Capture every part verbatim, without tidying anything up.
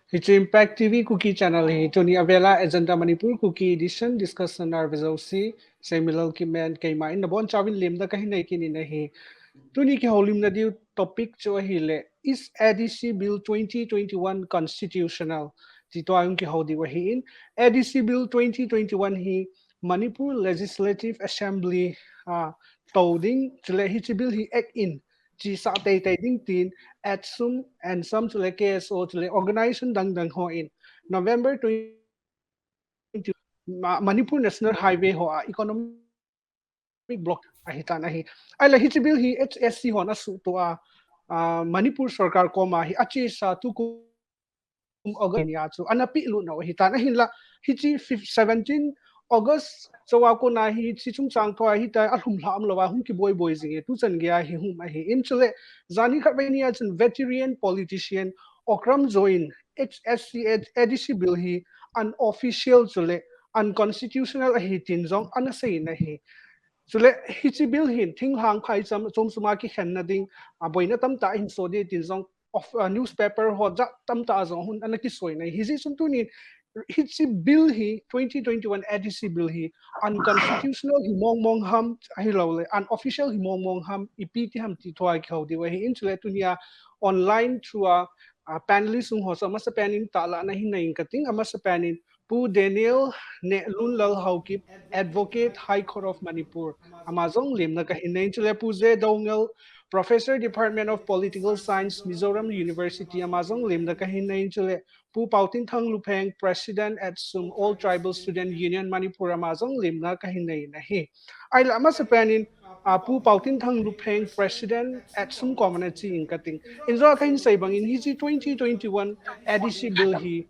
Hiche Impact T V Kuki channel hi tuni avela Agenda Manipur Kuki edition discussion arvezousi seminal kimen keima in nabon chawin lemda kahinei kinina hi. Tuni kihoulimna diu topic chu ahile, is A D C Bill twenty twenty-one constitutional? Ti tua hung kihou diu ahin. A D C Bill twenty twenty-one hi Manipur Legislative Assembly a touding chule hiche bill hi act in chi sa tei tei ding tin ATSUM, ANSAM chule K S O chule organization dang dang ho in November twenty, Manipur National Highway ho a economic block ahitan ahi. Ahile hiche bill hi H S C hon asuhto a, Manipur sorkar koma hi achesa tukum August nia chu ana pehlut nau ahitan ahinla hiche seventeen August chua kona hiche chungchang thua hitia alhumlha umlouva hung kiboi boi jinge tuchan geiya hi hung ahin chule jani khatvei nia chun veteran politician Okram Join H S C A D C bill hi unofficial chule unconstitutional ahi tin jong ana seiyin ahi. Chule hiche bill hin thinglhang phaicham chomsuma kikhenna ding aboina tamtah ahin so ding tin jong of newspaper ho jat tamtah a jong hung ana kisoina hi. Hijeh chun tuni hiche bill hi twenty twenty-one A D C bill hi unconstitutional hi mong mong ham ahilouleh unofficial hi mong mong ham ipi ti ham ti thua kihou diu ahin chule tunia online through a panelist sung ho chu amasapen in tahlah na hin nei inge kating, amasapen in Pu Daniel Nehlunlal Haokip, Advocate, High Court of Manipur, ama jong lemna kahin nei in chule Pu J Doungel, Professor, Department of Political Science, Mizoram University, ama jong lemna kahin nei in chule Pu Paotinthang Lupheng, President ATSUM, All Tribal Student Union Manipur, ama jong lemna kahin nei in ahi. Ahile amasapen in Pu Paotinthang Lupheng, President ATSUM koma nache inge kating. Injo kahin sei bang in hiche twenty twenty-one A D C bill hi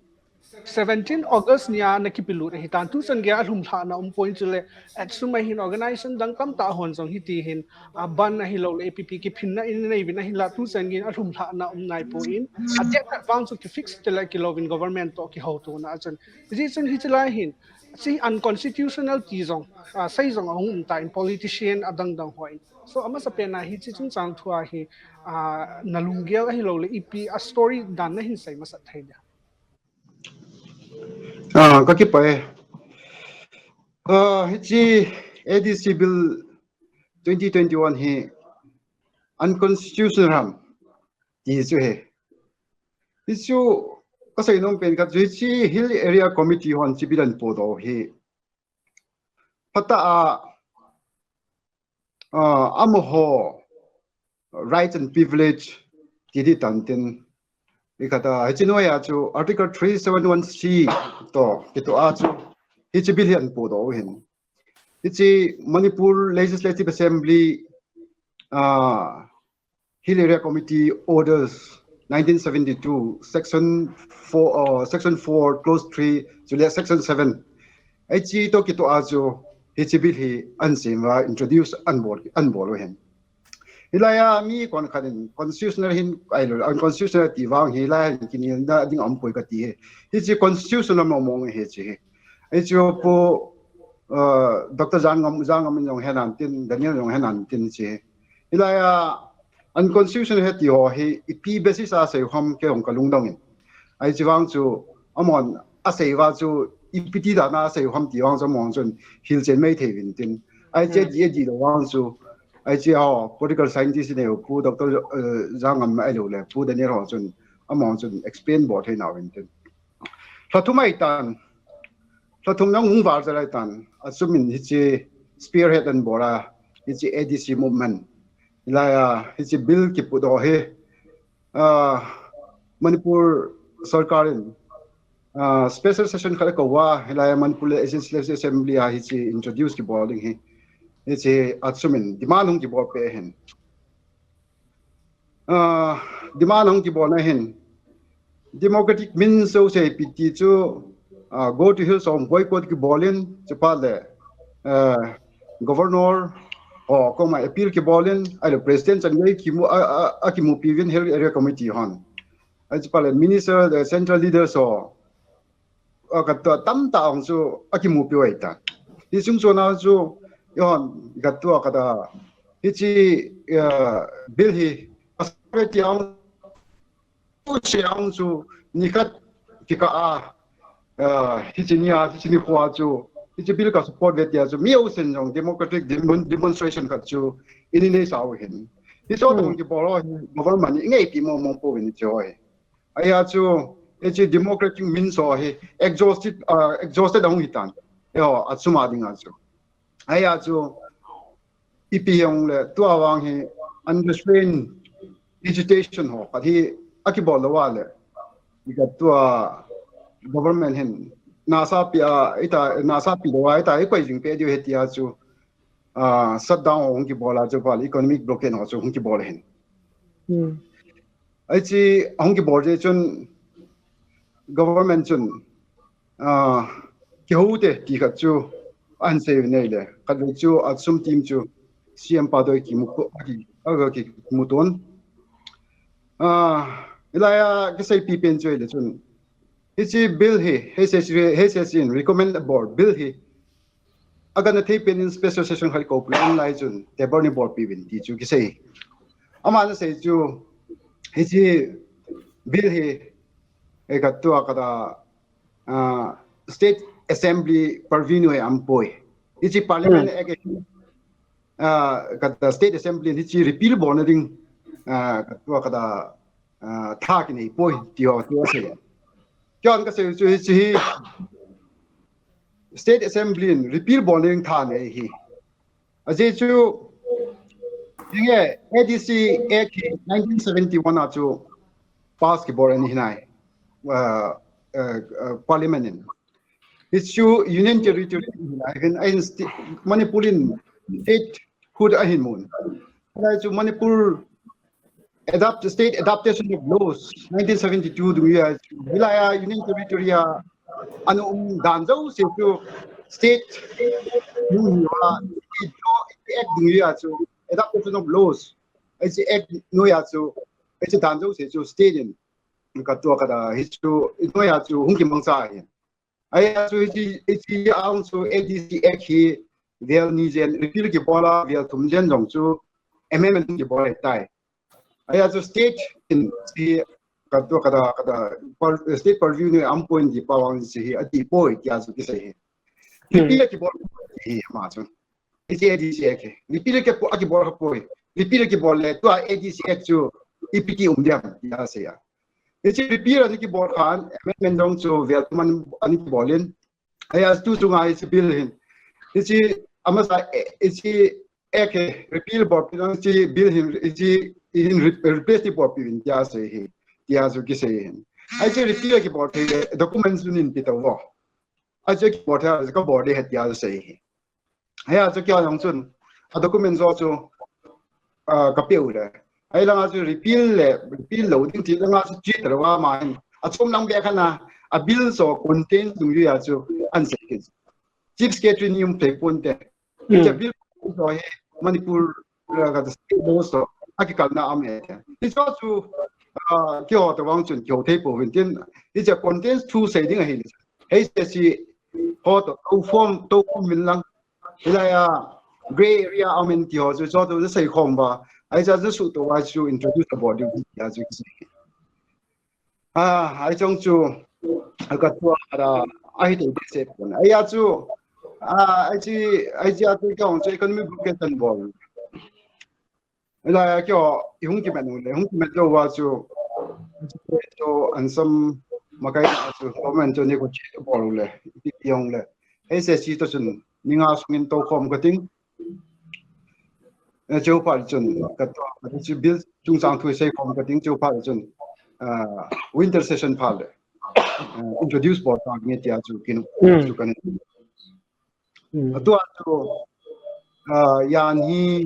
seventeen August nia ana kipelut ahitan tuchan geiya alhumlhahna umpon chule ATSUM ahin organization dang tamtah hon jong hiti hin bandh ahilouleh ipi ipi kiphinna in nei uvin ahinla tuchan geiyin alhumlhahna um naipon a date khat vang chu kifix tile kilouvin government toh kihoutona chun. Hijeh chun hiche lai hin hiche unconstitutional ti jong sei jong ahung umtan politician adang dang hon. So amasapen a hiche chungchang thua hi nalunggel ahilouleh ipi a story dan nahin sei masat thei dia? Ah, ka kipa e. Ah, hichi A D C Bill twenty twenty-one hi unconstitutional ham ti chu he. Hichu ka sei nom pen khat chu hichi Hill Area Committee hon chi bill an po do hi. Pata a uh, amaho rights and privilege ti di tan tin. Ikata hichi noya chu Article three seven one C to kito a chu hichi bill hi an po do hin. Hichi Manipur Legislative Assembly uh, Hill Area Committee Orders nineteen seventy-two, Section four, uh, Section four, Clause three, Julia Section seven. Hichi to kito a chu hichi bill hi an sem va introduce an bol an bol hin. Hilaya mi kon khanin constitutional hin ai lo unconstitutional ti vang hilaya hin kinil na ding am poi ka ti he. Hichi constitutional mo mong he chi he. Hichi po uh, Doctor Jangam Jangam jong henan tin Daniel jong henan tin chi. Hilaya unconstitutional he ti ho hi ipi basis a sei hom ke hong ka lungdong in. Ai chi vang chu amon a sei va chu ipi ti da na sei hom ti vang chu amon chun hil chen mai thei vin tin. Ai che di di lo vang chu ai chi ho political scientist ne pu Doctor uh, Jangam ai lo le pu Daniel ho chun amon chun explain bo thei na vin tin. Hla thum ai tan hla thum nang hung var zalai tan a sumin hichi spearhead an bora hichi A D C movement. Ilaya hichi bill ki pudo hi uh, Manipur sarkar in uh, special session khat ko wa hilaya Manipur Legislative Assembly a hichi introduce ki bol ding hi hichi a sumin demand hung ki bol pe hin. Uh, demand hung ki bol na hin democratic min so se piti chu uh, go to hill song boycott ki bolin chapa le uh, governor o koma appeal ki bolin ai lo president chan ngai ki mu a ki mu piwin hill area committee hon ai chapa le minister the central leader so a ka to tam ta ong chu a ki mu piwai ta hi sung so na chu yon ka to ka da hichi uh, bill hi a ti ang tu se ang chu ni khat ki ka a uh, hichi ni a, hichi ni khua chu, hichi bill ka support ve tia chu, mi au sen jong democratic demon-, demonstration khat chu, ini nei sa u hin. Hi so ta hung kibol hi, government ni ngai pi mo mo po ni chu oi. Aya chu, hichi democratic means so hi, exhausted, uh, exhausted hung hitan. Yo, atsuma ding a chu. Aya chu, ipi hong le, tua vang hi, unrestrained agitation ho, khat hi, akibol lo wa le. Ika tua government hin, nasa pi a, ita, nasa pi lo wa, ita, ikoi jing pe diu he tia chu, uh, shutdown ho hung kibol a chu, pal economic blockade ho chu hung kibol hin. Hmm. Ai chi hung kibol je chun government chun, uh, kihou te ti khat chu an sei nei le. Khat le chu atsum team chu C M pa doi ki mu ko, ki, aga ki mu ton. Uh, ilaya kisei pi pen chu le chun. Hichi bill hi, H S C, H S C in recommend a board bill hi. Aga na thei pen in special session khai ko plan lai chun, table ni board pi vin ti chu kisei. Ama na sei chu, hichi bill hi, e ka tua ka da, uh, state assembly purview noi am poi. Hichi parliament act, uh, ka da state assembly hichi repeal bol na ding, uh, ka tua ka da, uh, tha ki nei poi, ti ho, ti ho sei. Kyon ka sei chu hichi hi, state assembly in repeal bol na ding tha nei hi. Aje chu, inge A D C Act hi nineteen seventy-one a chu pass kibol ani hinai, uh, uh, uh, parliament in. Hichu union territory hinai, hin, hin sti-, Manipur in statehood ahin mun. Hinai chu Manipur adapt, state adaptation of laws, nineteen seventy-two dung ya, hilaya union territory a, anu um dan jo se chu state, nu ni wa, state law, act dung ya chu, adaptation of laws, ai chi act noi a chu, ai chi dan jo se chu state in, ka tua ka da hichu, noi a chu, hung ki mang sa hi. Ai a chu hichi, hichi ang chu A D C Act hi, vel ni jen, repeal kibol a, vel thum jen jong chu, amendment kibol tai. Ai a chu state in, hi, ka tu ka da ka da per, state purview ni am point di pa wang si hi ati poi tia su ki sei hi. Repeal ki bol hi ma chu. Iti edi si ke. Repeal ke po aki bol ka poi. Repeal ki bol le tu a edi si chu ipiti um diam tia sei ya. Iti repeal ani ki bol khan amendment dong chu vel man ani ki bolin. Aya tu chu ngai si bill hin. Iti amasa iti ek repeal bol pi dong iti bill hin iti in replace ti bol pi vin tia sei hi. Tia su ki sei hin. Ai si repeal ki bol hi documents nin pi to vo. Ai si ki bol ha ka bol de tia sei hi. Haya chu kya jong chun a document zo chu ka pe u le. Ai langa chu repeal le repeal lo ding ti langa chu chi tara wa ma hin a chom lang be khana a bill zo content dung yu ya chu an se kin. Chief Secretary ni um pe pon te. Che bill zo he Manipur ka state law so a ki kalna am he. Ti zo chu ki ho ta wang chun ki ho thei po vin tin. Ti che content thu sei ding a hi. Hei se si ho to form to form min lang. Hilai a gray area amen ti ho chu cho tu sei khom ba. Ai cha chu su to wa chu introduce about you ya chu ki. Ah, ai chong chu ka tu ara ai te se pon. Ai ya chu ah ai chi ai chi a tu ka chu economic blockade kan bol. Hilai a kyo i hung ki men le hung ki men lo wa chu chu an sam makai chu comment chu ni ko chi bol le ti yong le. Hei se si to chun ni nga sungin to khom ka ting. Cheu pha chun ka to chu bill chung sang thu sei khom ka ting cheu pha chun winter session pha le introduce bol ta nge tia chu kin chu kan. Atua chu yan hi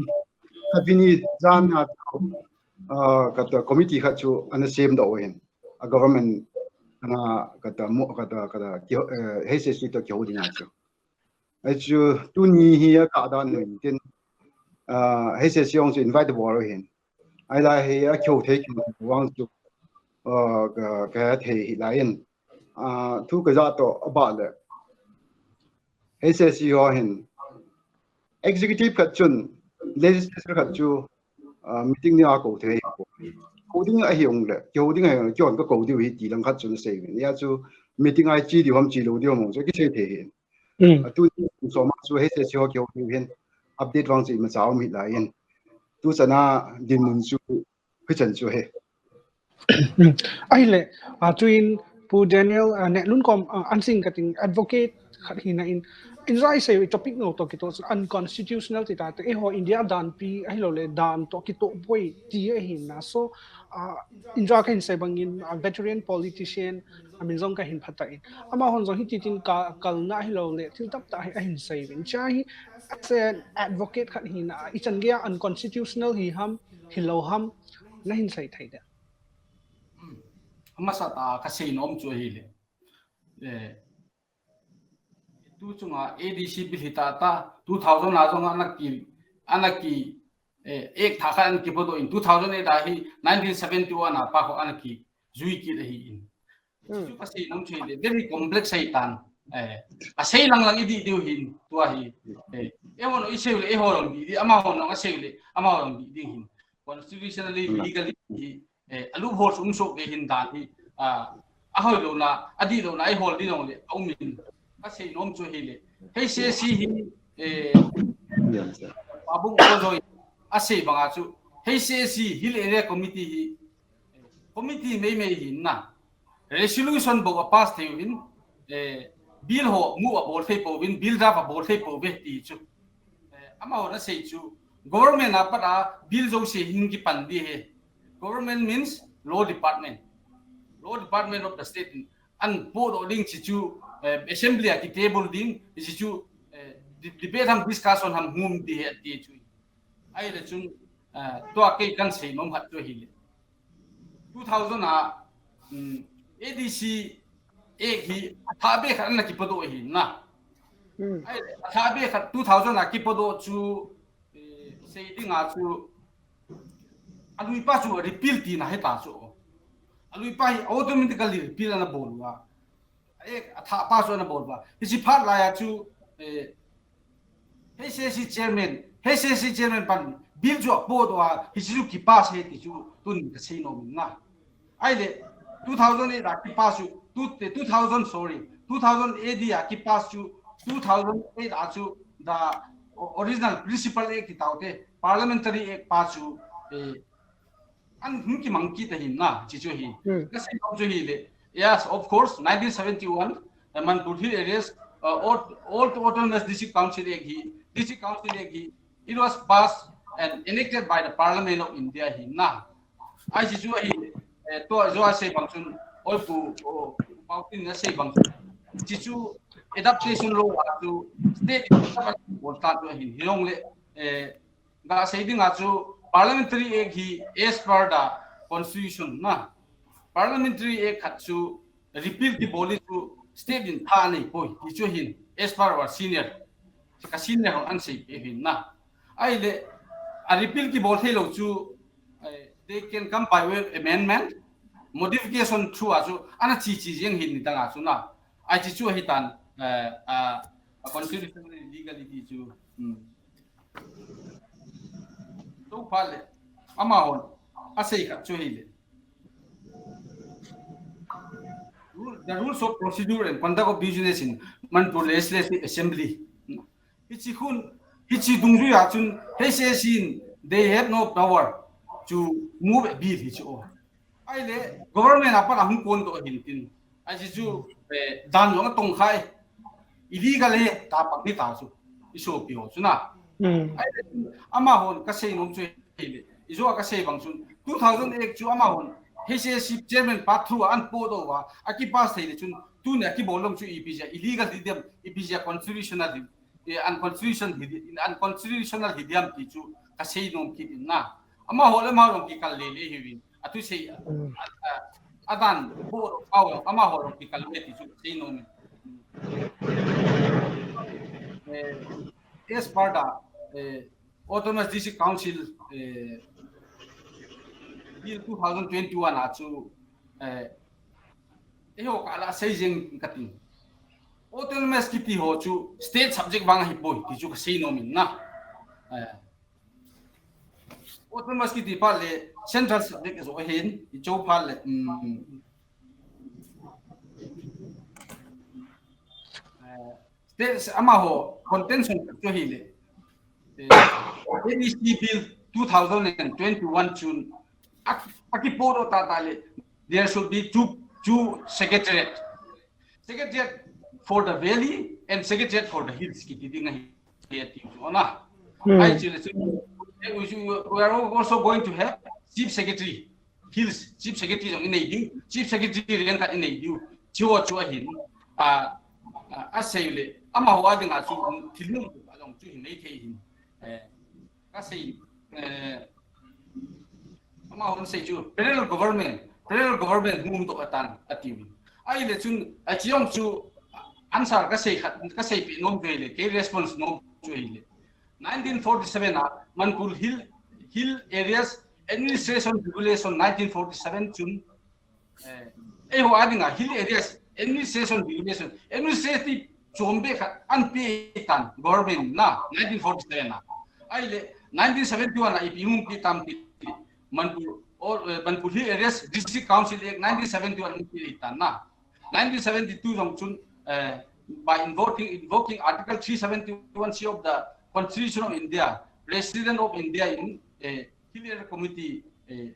ka vini zan na chu ka to committee kha chu ana sem do hin a government ana ka ta mo ka ta ka ta ki hei se si to ki ho ding a chu. Ai chu tu ni hi a ka dan nin tin hei se si ong chu invite bol hin. Ai lai hi a kyo thei kyo wang chu ka ka thei hi lai in. Thu ka za to a ba le. Hei se si ho hin. Executive khat chun legislature khat chu meeting ni a ko thei ko. Kihou ding ahi ong le, kihou ding ahi ong le, kihon ka kou diu hi ti lang khat chu na sei vin. Ya chu meeting ai chi diu ham chi lou diu ham ong chu kisei thei hi. Mm. A tu so ma chu hei se si ho kihou diu hin update vang chi ma cha um hi lai in. Tu chana dinmun chu hi chan chu he. Ahile, a tuin Pu Daniel, a ne lun kom, a, an sing kating advocate khat hi na in, in zai sei topic no to kito unconstitutional ti ta te, eiho India dan pi ahilo le dan to kito poi ti ahi na. So, a, in zai ka hin sei bangin, a, veteran politician, a min zong ka hin phata in. Ama hon zong hi ti tin ka kalna ahilo le thil tap ta hi ahin sei vin. Cha hi, as an advocate khat hi na, i chan gea unconstitutional hi ham, hi lo ham, na hin sei thei de. Amasa ta ka sei nom chu hi le. Eh, tu chunga A D C bill hi ta ta two thousand a zong ana ki, ana ki, eh, ek tha kha an ki podo in two thousand eight a hi nineteen seventy-one a pa ko ana ki zui ki hi in. Chu ka sei nom chu hi le, very complex hi tan. Eh, a sei lang lang i di diu hin, tua hi. Eh, e hon i sei le, e hon di di, ama hon a sei le, ama hon di di hin. Constitutionally, legally hi, eh, a loophole um so ke hin dan hi, a, a hoi lo na, a di lo na, i hol di lo le, a um in. Ka sei nom chu hi le. Hei se si hi, eh, abung ko zoi, a sei banga chu. Hei se si Hill Area Committee hi, committee mei mei hin na. Resolution bo a pass thei hin, eh, bill ho mu a bol thei po vin, bill draft a bol thei po ve ti chu. Eh, ama ho na sei chu, government a pat a bill zo se hin ki pan di he. Government means law department. Law department of the state. An po do ding chi chu, eh, assembly a ki table ding, chi chu, eh, de-, debate ham discussion ham hum di he ti chu. Ai le chun, eh, tua kei kan sei nom hat chu hi le. Two thousand a, um, A D C ek hi a tha be khat an la ki podo hi na. Mm. Ai le, a tha be khat two thousand a ki podo chu, eh, sei ding a chu, a lui pa chu repeal ti na he ta chu. A lui pa hi automatically repeal ana bol wa. Eh, a tha pa chu ana bol wa. Hi si phat lai a chu, eh, H A C chairman, H A C chairman pan Bill chu a pawt a, hichu ki pass he ti chu tun ka sei nom in na. Ai le, two thousand eight a ki pass chu, two, two thousand, sorry, two thousand A D a ki pass chu, two thousand eight a chu the o-, original principal act ti tau te, parliamentary act pa chu, eh, an hung ki mang ki ta hin na, chi chu hi. Hmm. Ka sei nom chu hi le. Yes, of course, nineteen seventy-one, the Manipur Hill Areas, uh, Aut-, Aut-, Autonomous District Council Act hi, District Council Act hi, it was passed and enacted by the Parliament of India hi na. Ai chi chu hi, eh, to zo a sei bang chun, oi pu, o, pau tin na sei bang chun. Chi chu adaptation law a chu state in ta chu hin hi long le, eh, ga sei ding a chu parliamentary act hi as per the constitution na. Parliamentary act khat chu repeal ki bol chu state in tha nei poi ti chu hin as per our senior. Ka senior hon an sei pe hin na. Ai le, a repeal ki bol thei lo chu, eh, they can come by way of amendment, modification through a chu, ana chi chi jeng hin ni ta nga chu na. Ai chi chu hi tan, eh, a, a constitutional legality chu. Hmm. To pha le, ama hon, a sei khat chu hi le. Rule, the rules of procedure and conduct of business in Manipur Legislative Assembly. Hichi khun, hichi dungzui a chun, H A C in, they have no power to move a bill hichi o. Ai le, government a pat a hung kon to hin tin. Ai chi chu, eh, dan jong a tong khai. Illegal he, ta pak ni ta chu. I so pi ho chu na. Hmm. Ai le, ama hon ka sei nom chu hi le. I zo ka sei bang chun. Two thousand eight chu ama hon. H A C chairman pa through an po do wa. A ki pass thei le chun. Tu ne a ki bol long chu ipi ja. Illegal hi diam, ipi ja constitutional hi. Eh, unconstitutional hi di-, unconstitutional hi diam ti chu. Ka sei nom ki tin na. Ama ho le ma long ki kal le le hi win. A tu sei, a, a, a dan, bo, pau, ama ho long ki kal le ti chu sei nom. Eh, as per the, eh, Autonomous District Council, eh, Bill two thousand twenty-one a chu, eh, e ho ka la sei jeng ka tin. Autonomous ki ti ho chu state subject vang hi poi, ti chu ka sei nom in na. Eh, Autonomous ki ti phat le central subject zo hin i cho phat le, um, eh, state ama ho contention cho hi le. Eh, A D C bill two thousand and twenty-one chun ak-, aki poro ta ta le, there should be two, two secretariat. Secretariat for the valley and secretariat for the hills ki ti ding hi, hi ti ona. Hmm. Ai chi le chu, eh, we should, we are also going to have chief secretary, hills chief secretary jong i nei ding, chief secretary riang khat i nei diu. Chu chu a hin, a, a, a sei le, ama ho a ding a chu, thil nung a jong chu hi nei thei hin. Eh, ka sei, eh, ama hon sei chu, parallel government, parallel government hung to atan, ati. Ai le chun, a chi jong chu, answer ka sei khat, ka sei pi nom ve le, ke response nom chu hi le. Nineteen forty-seven a, Manipur Hill, Hill Areas Administration Regulation nineteen forty-seven chun, eh, ei ho a ding a Hill Areas Administration Regulation, administrative chom be khat an pe tan government na nineteen forty-seven a. Ai le nineteen seventy-one a ipi hung pe tam ti Manipur, or, eh, Manipur Hill Areas District Council Act nineteen seventy-one hung pe tan na. Nineteen seventy-two jong chun, eh, by invoking, invoking Article three seventy-one C of the Constitution of India, President of India in, eh, Hill Area Committee, eh,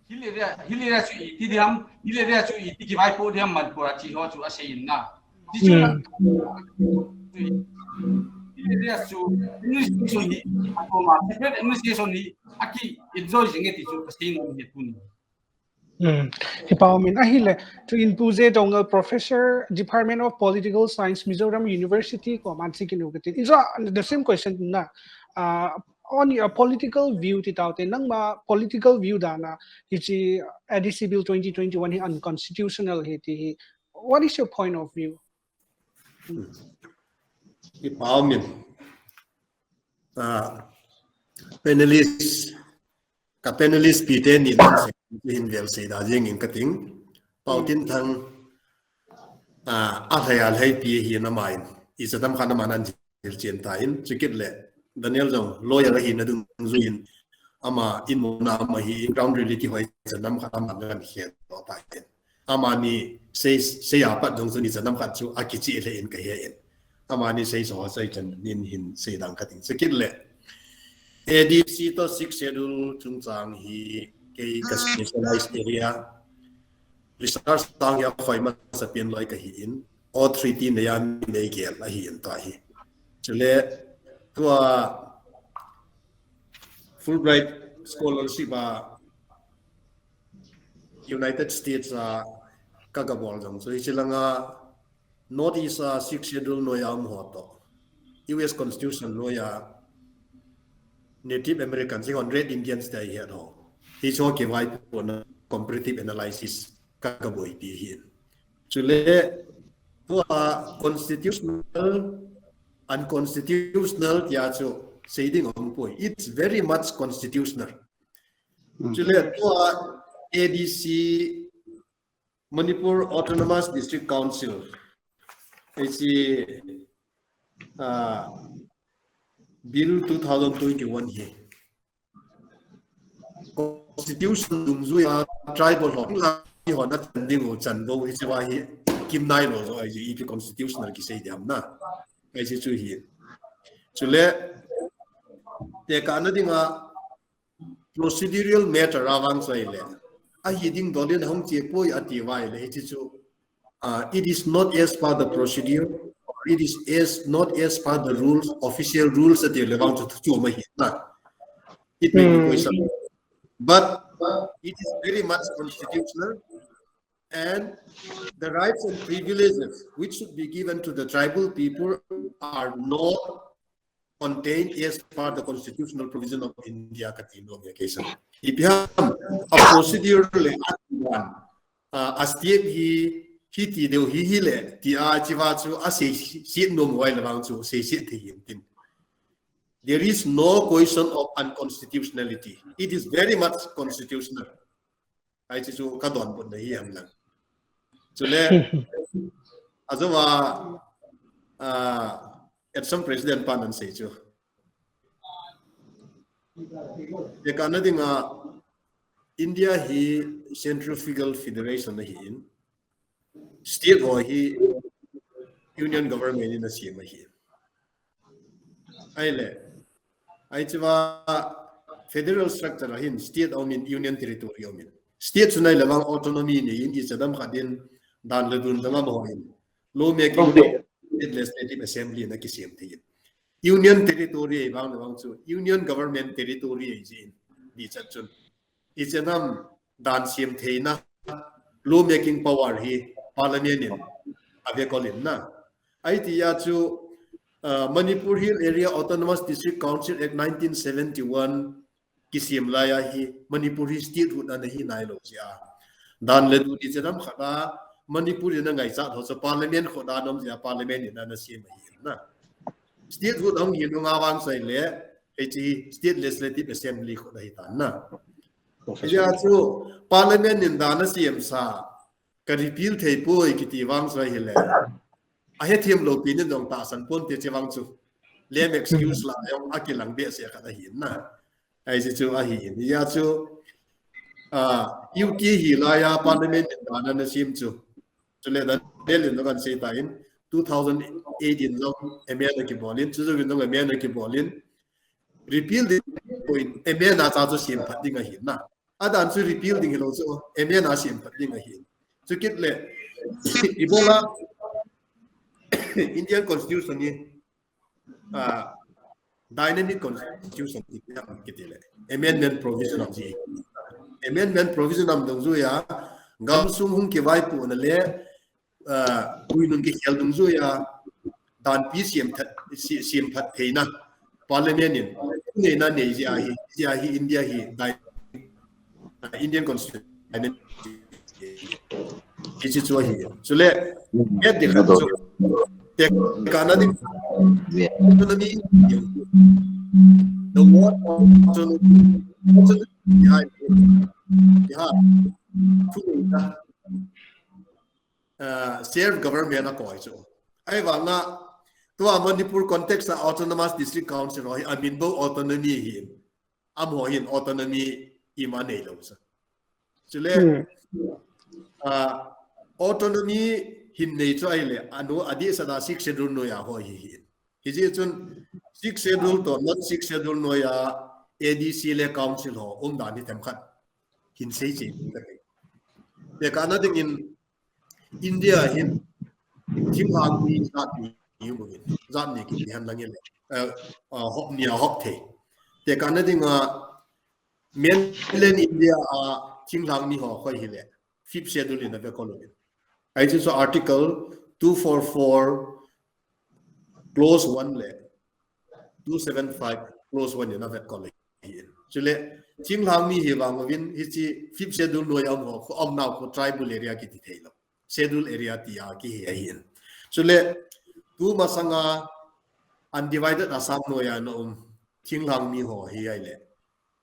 Hill Area, Hill Area chu iti diam, Hill Area chu iti kivaipo diam Manipur a chi ho chu a sei in na. Ti chu, hmm, Hill Area chu administration hi, a ko ma separate administration hi, aki enjoy jing e ti chu ka sei nom hi tuni. Hmm. Hi pau min ahi le, chu in Pu J Doungel, Professor, Department of Political Science, Mizoram University, ko man si kinu kati. Is the same question na. Uh, on your political view ti tau te, nangma political view dan a, hi chi A D C Bill twenty twenty-one hi unconstitutional hi ti hi. What is your point of view? Hi pau min. Ah, panelist, ka panelist pi te ni dan se hin vel sei da jing in ka ting. Pau Tin Thang, ah, a hlei a hlei pi hi na main. I sa tam khan na man an jil chien ta in. Chikit le Daniel jong lawyer hi na dung zui in. ama in mona ama hi ground reality hoi chanam khat ama ngan hian to ta in. Amani sei sei apat dong chu ni chanam khat chu a kichi le in ka he in. Amani sei so sei chan nin hin sei dang khat in. Sekit le A D C to Sixth Schedule chungchang hi kei ka specialized area research tang ya khoi ma sa pian loi ka hi in. Authority ne ya mi nei gel a hi in ta hi. Chule tua Fulbright scholarship a United States a ka ka bol jong. So hi chilanga North East a Sixth Schedule noi a um ho to U S Constitution noi a Native Americans, hi hon Red Indians te hi ho. Hi cho ke vai po na comparative analysis ka ka boi pi hi. Chule tua constitutional, unconstitutional tia chu sei ding om poi. It's very much constitutional. Chule tua A D C Manipur Autonomous District Council. Isi uh, Bill two thousand twenty-one hi. Constitution dungzui a tribal ho la ho na chan ding u chan bo hi chi wa hi kim nai lo zo ai ji ipi constitutional ki sei diam na. Ai ji chu hi. Chule te ka na ding a procedural matter a vang sai le. A hi ding do den hong che poi a ti vai le hi chi chu. Uh, it is not as per the procedure, it is as not as per the rules, official rules that you levang to to my head. It may be question. But it is very much constitutional, and the rights and privileges which should be given to the tribal people are not contained as per the constitutional provision of India ka ti no me ke sa. Ipi ham a procedure le a ti wan, uh, a step hi hi ti deu hi hi le ti a chi va chu a sei si no mo le vang chu sei si ti hin tin. There is no question of unconstitutionality. It is very much constitutional. Ai chi chu ka don bun na hi ham lang. Chule a zo wa uh, at some president pan an sei chu. Te kana dinga India hi centrifugal federation na hi in. State ho hi union government in na siam hi. Ai le. Ai chiva federal structure ahin state aumin union territory aumin. State sunai le vang autonomy ni in i chadam khadin dan le dun dama mo in. Law making legislative assembly na kisiam thi. Union territory vang le vang chu union government territory ai jin. Di chat chun. I chadam dan siam theina law making power hi parliament in ave kolin na. Ai ti ya chu uh, Manipur Hill Area Autonomous District Council Act nineteen seventy-one kisiam laya hi Manipur hi statehood ana hi nai lo sia. Dan le du ni chadam khada Manipur ina ngai cha ho cha parliament khoda nom sia parliament ina na siam hi na. Statehood ang hi no nga vang sai le hi state legislative assembly khoda hi tan na. Ya chu parliament in dan na siam sa ka repeal thei poi kiti vang sai hi le. A he thiam lo pi ni dong ta san pon te che vang chu. Lem excuse la yong a kilang be se khada hi na. Ai si chu a hi in. Ya chu uh, U T hi la ya parliament in dan na siam chu. Chu le dan del in kan sei ta in two thousand eight in long amend ki bolin chu chu in long amend ki bolin repeal di point amend a cha chu siam phat ding a hi na. A dan chu repeal ding hi lo chu amend a siam phat ding a hi. Chu kit le ibola Indian constitution ni uh, dynamic constitution kiti le amendment provision of the amendment provision am dong ju ya gam sung hung ki vai pu na le uh, ui nun ki khel dong ju ya dan pi siam that siam that theina parliament in nei na nei ji a hi ji a hi India hi dai Indian constitution. Kichi chu hi. Chule, et de khat chu. Te kana di. Autonomy. The word autonomy. Autonomy behind. Yeah. Uh, self government a koi chu. Ai vanga tua Manipur context a autonomous district council ho hi amin bo autonomy hi. amaho hin autonomy ima nei lo sa. Chule, hmm. Uh, autonomy hin nei chu ahile, anu adi sada Sixth Schedule noiya ho hi hin. Hiji chun Sixth Schedule to non Sixth Schedule noiya A D C le council ho um dan hi themkhat hin sei che. Te ka na ding in India hin thinglhang mi zat ni mu in zat ni ki han lang le. Uh, uh, hop ni a hop the. Te ka na ding a Mainland India a thinglhang mi ho khoi hile Fifth Schedule in a ve kologin. Ai chu so Article two four four clause one le two seven five clause one in a vet kologin. Chule thinglhang mi hi vang vin hichi Fifth Schedule noi am ho am nau ko tribal area ki ti thei lo. Schedule area ti a ki hi ahin. Chule tu masanga undivided Assam noiya na um thinglhang mi ho hi ai le.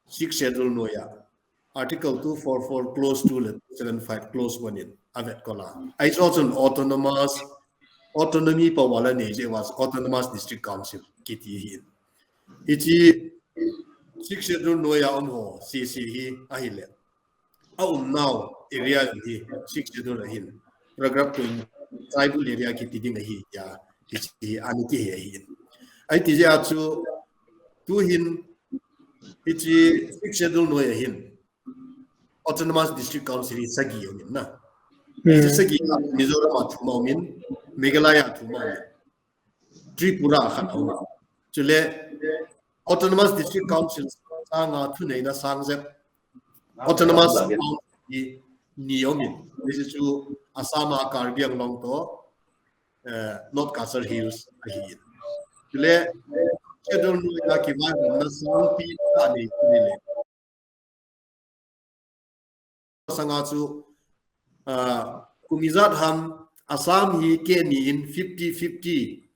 Sixth Schedule noiya Article two four four clause two le two seven five clause one in a vet kola. Ai so chun autonomous autonomy power la nei je was autonomous district council ki ti hi. Hichi Sixth Schedule noiya um ho C C hi ahile. A um nau area hi Sixth Schedule ahin. Paragraph two tribal area ki ti ding ahi ya. Hichi ani ki hi ahin. Ai ti je a chu tu hin hichi Sixth Schedule noiya hin. Autonomous District Council hi sagi yongin na. Hmm. Hichi sagi a Mizoram a thum a umin, Meghalaya a thum a umin, Tripura a khat a umin. Chule Autonomous District Council sanga thuneina sang zep. Autonomous Council hi ni yongin. Hichi chu Assam a Karbi Anglong to, uh, North Cachar Hills ahi. Chule Schedule noiya ki mai na sang pi ta ni ni le. Sanga chu, uh, kumizat ham Assam hi ke ni in fifty fifty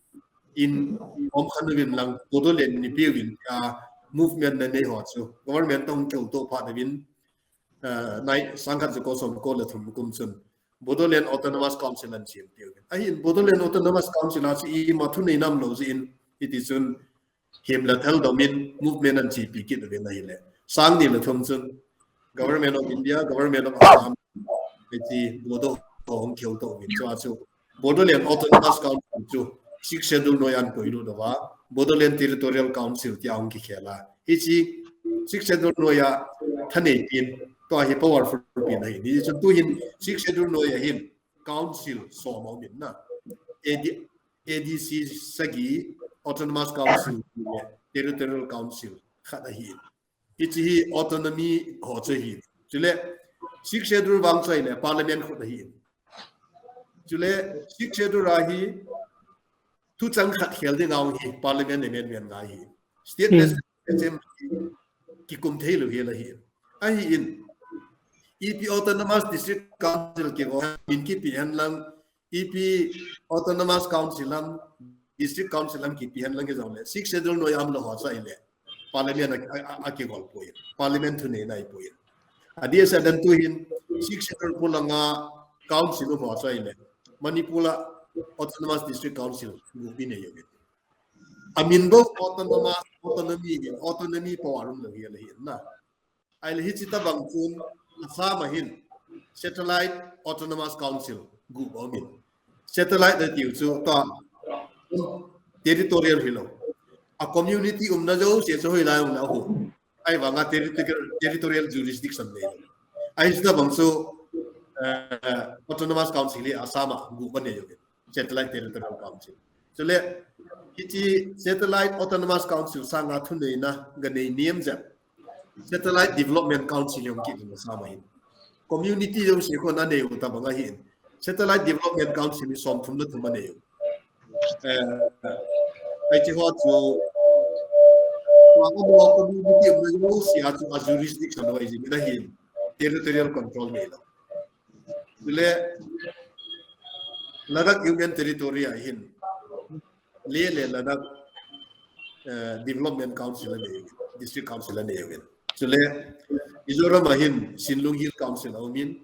in om khan vin lang Bodoland ni pi vin ka movement na nei ho chu government tong keu to pha na vin, uh, nai sang khat chu ko som ko le thum kum chun Bodoland Autonomous Council an siam pi vin. Ahin Bodoland Autonomous Council a chu ima thunei nam lo ji in iti chun him la thal domin movement an chi pi kit ven na hi le. Sang ni la thum chun Government of India, Government of Assam, eti Bodo hong khel to uvin chu a chu Bodoland Autonomous Council chu Sixth Schedule noi an koi lu dova, Bodoland Territorial Council ti hong ki khela. Hi chi Sixth Schedule noi a thanei pin, to hi powerful pin hi. Ni chun tu hin Sixth Schedule noi a hin council som a um in na. A D, A D C sagi Autonomous Council le Territorial Council khat a hi. Hi chi hi autonomy ho chu hi. Chule Sixth Schedule vang chu le Parliament khut a hi. Chule Sixth Schedule a hi thu chang khat khel ding a hong hi Parliament amendment ngai hi. State Hmm. Legislature ki kum thei lo hi la hi. A hi in. Ipi Autonomous District Council ki go min ki pi han lang, ipi Autonomous Council lam, District Council lam ki pi han lang ki zong le. Sixth Schedule noi am lo ho sa i le. Parliament a, a, a, a ki gol poi. Parliament thu nei nai poi. A di sa dan tu hin Sixth Schedule pu langa Council ho sa i le. Manipur la Autonomous District Council gu bi nei yo. A min bo autonomous, autonomy, autonomy power um lo hi la hi na. Ai le hi chi ta bang chun Assam a hin Satellite Autonomous Council gu bo min. Satellite da tiu chu ta territorial hi lo. A community um na jo se chu hoi lai um na hu. Ai vanga territorial, territorial jurisdiction nei lo. Ai chi ta bang chu, eh, Autonomous Council hi Assam a gu ba nei yo. Satellite Territorial Council. Chule, hi chi Satellite Autonomous Council sanga thu nei na ga nei niam ja. Satellite Development Council yong ki na sa ma hin. Community yong si ko na nei u ta banga hin. Satellite Development Council ni som thum na thum ma nei u. Eh, ai chi ho chu wa ko mo community mo si a chu a jurisdiction wa isi mi na hin. Territorial control nei lo. Le Ladakh Union Territory a hin le le Ladakh, eh, Development Council a nei, District Council a nei ven. Chule Mizoram a hin Sinlung Hill Council a um in,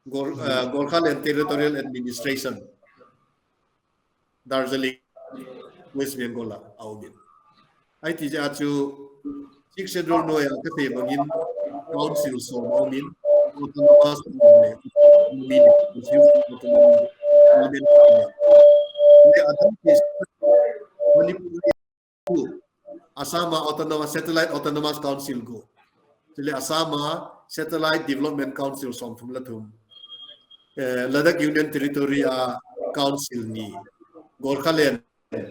Gor, eh, Gorkhaland Territorial Administration, Darjeeling, West Bengal a um in. Ai ti ja chu Sixth Schedule noi a ka te bangin council som a min autonomous le min le Manipur Assam Autonomous Satellite Autonomous Council go. Chule Assam Satellite Development Council som thum la thum. Eh, Ladakh Union Territory a Council ni. Gorkhaland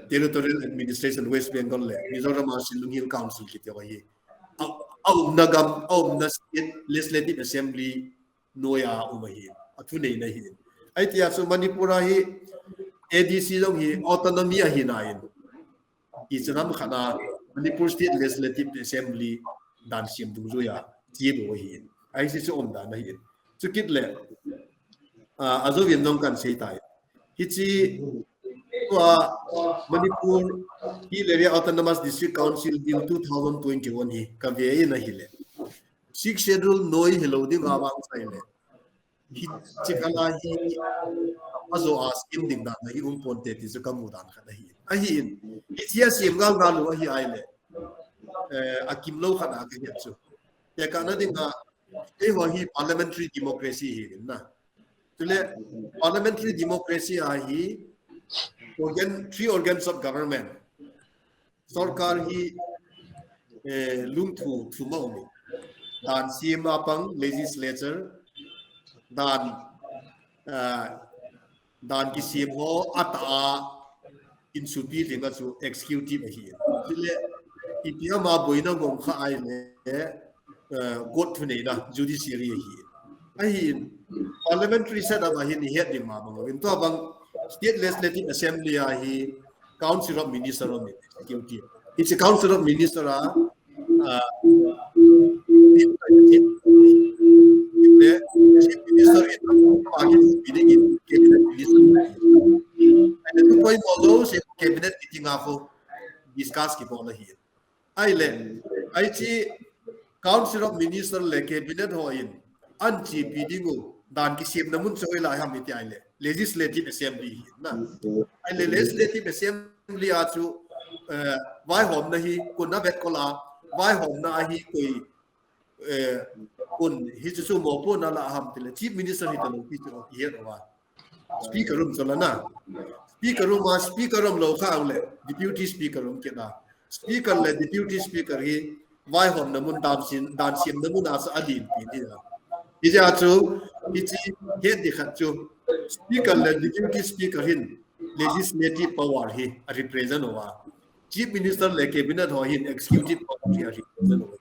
Territorial Administration West Bengal le Mizoram a Shillong Hill Council kiti wa hi. Au, au nagam, au na state legislative assembly noi a um hi. Athu nei na hi. Ai ti a chu Manipur a hi A D C jong hi autonomy a hi na in. I chanam khana Manipur State Legislative Assembly dan siam dungjuia chi bo hi. Ai si chu um dan hi. Chu kit le, ah, ajo vin nong kan sei tai. Hichi tua Manipur Hill Area Autonomous District Council Bill two thousand twenty-one hi ka ve in a hi le. Sixth Schedule noi hi lo ding a vang sai le. Hichi kala hi ajo a scheme ding dan hi um ponte ti chu ka mu dan khat hi. Ahi in. Hichi a siam gal gal lo hi ai le. Eh, a kim lo khat a ka hi chu. Te ka na ding a, ei ho hi parliamentary democracy hi in na. Chule parliamentary democracy a hi organ, three organs of government. Sorkar hi, eh, lungthu, thu ma umi. Dan siam a pang legislature, dan, ah, dan kisiam ho ata a insupi linga chu executive ahi. Chule, ipi ama boina gom kha ai le, eh, court thu nei na judiciary ahi. Ahi in, parliamentary setup ahi ni het ni ma bang. In to bang, State Legislative Assembly ahi, Council of Minister of Executive. It's a Council of Minister, uh, uh, Chief Minister in, Cabinet Minister. And the two point all those Cabinet meeting a discuss ki bol ahi. Ai le, ai chi Council of Minister le Cabinet ho in, an chi pi ding u, dan kisiam na mun choi la ham iti ai le, Legislative Assembly hi na. Ai le, Legislative Assembly a chu, eh, vaihawmna hi kun a vet ko la, vaihawmna a hi koi, eh, kun hi chu chu mo pu na la ham ti le, Chief Minister hi ta lo ti chu ki het wa. Speaker room chu la na. Speaker room a, speaker room lo kha le, Deputy Speaker room ke na. Speaker le Deputy Speaker hi vaihawmna mun dan sin, dan siamna mun a sa a din pi ni la. Hi ja chu, hi chi het di khat chu. Speaker le Deputy Speaker hin legislative power hi a represent wa. Chief Minister le Cabinet ho hin executive power hi a represent wa.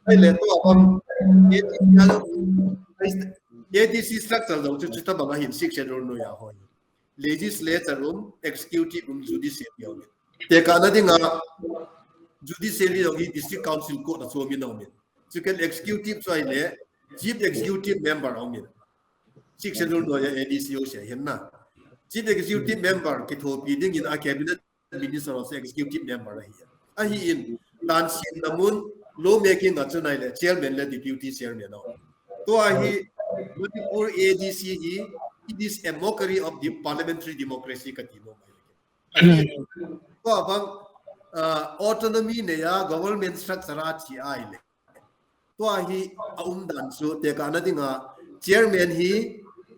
Ai le to a bang, A D C structure lo chu chu ta bang a hin Sixth Schedule no ya ho. Legislature um, executive um, judiciary um. Te ka na dinga judiciary um hi District Council Court a chu mi no mi. Chu ken executive chu ai le, Chief Executive Member um mi. Sixth Schedule no ya A D C o se hin na. Chief Executive Member ki thopi ding in a Cabinet Minister o se Executive Member a hi. A hi in, dan siamna mun, law making a chu nai le, Chairman le Deputy Chairman o. To a hi, Manipur A D C hi, it is a mockery of the parliamentary democracy ka ti no. To a bang, uh, autonomy ne ya government structure a chi ai le. To a hi a um dan chu, te ka na dinga Chairman hi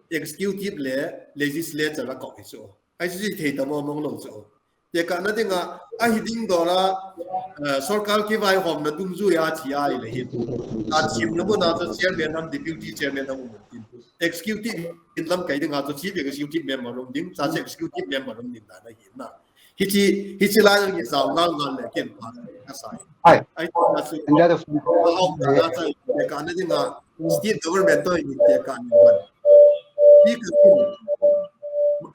Executive le Legislature a ko hi chu. Ai chu thei ta mo mong lo chu. Te ka na dinga a hi ding do la, eh, sorkar ki vaihawmna dungzui a chi ai le hi. Dan siamna mun a chu Chairman ham Deputy Chairman ham um tin. Executive in lam kai dinga chu Chief Executive Member um ding, cha Executive Member um ding dan a hi na. Hi chi, hi chi la ni zau ngal ngal le ken pa ka sai. Ai. Ai ta chu. India the Te ka na dinga State Government to in te ka ni wan. Speaker hin,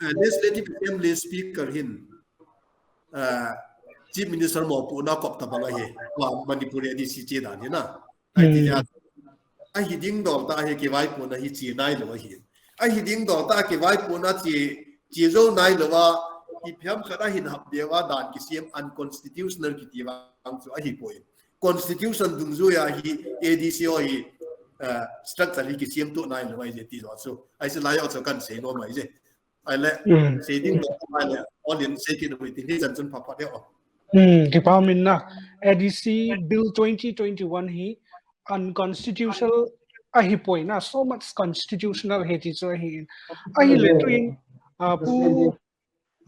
eh, Legislative Assembly Speaker hin, eh, Chief Minister mo pu na kop ta bang a hi. Wa Manipur A D C chi dan hi na. Ai ti ya. A hi ding do ta hi ki vai pu na hi chi nai lo hi. A hi ding do ta ki vai pu na chi, chi zo nai lo wa, i phiam khat a hin hap de wa dan ki siam unconstitutional ki ti wa ang chu a hi poi. Constitution dungzui a hi A D C o hi, eh, structure hi ki siam tu nai lo ai je ti zo chu. Ai se lai o chu kan sei no mai je. Ai le, sei ding no mai le, all in sei ki no mai ti ni chan chun pha pha de o. Hmm, kipa um in na. A D C Bill twenty twenty-one hi unconstitutional ahi poi na, so much constitutional he ti chu ahi in. Ahi le tu in, uh, Pu,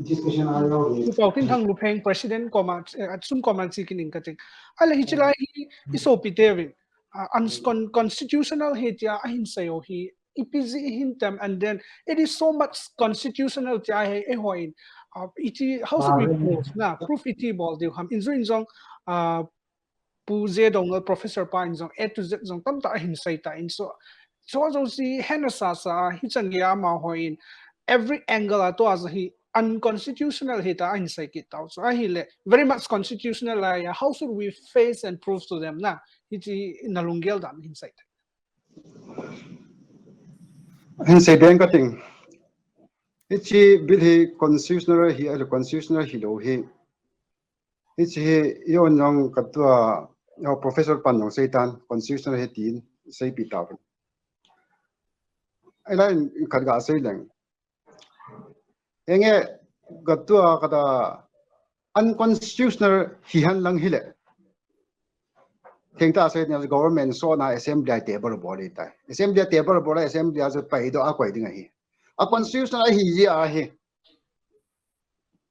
Pu Pau Tin Thang Lu Pheng President koma, uh, sum koma chi kin in ka ting. Ahile hi chila hi i so pi te vin. Uh, uncon-, constitutional he tia ahin sayo hi ipi zi hin tam, and then it is so much constitutional tia he e ho in. Uh, iti how should we prove na, proof iti bol diu ham in zu in zong, uh, Pu Ze Dong, Professor pa in zong, A to Z zong tam ta ahin sai ta in so. So zong si hena sa sa hi chan ya ma ho in every angle a to as hi unconstitutional hi ta ahin sai kit tau. So ahi le very much constitutional la ya. How should we face and prove to them na? Hi ti na lunggel dan hin sai ta. Hin sai den ka ting. Hi chi bill hi constitutional hi, a constitutional hi lo hi. Hi chi hi yon long ka tua, yo professor pan long sai tan constitutional hi tin sai pi ta. Ai lai khat ga sai leng. Enge ka tua ka ta unconstitutional hi han lang hi le. Theng ta sai ni government so na assembly ai table bol i tai. Assembly ai table bol, assembly ai pai do a koi ding ahi. A constitutional ahi ji ahi.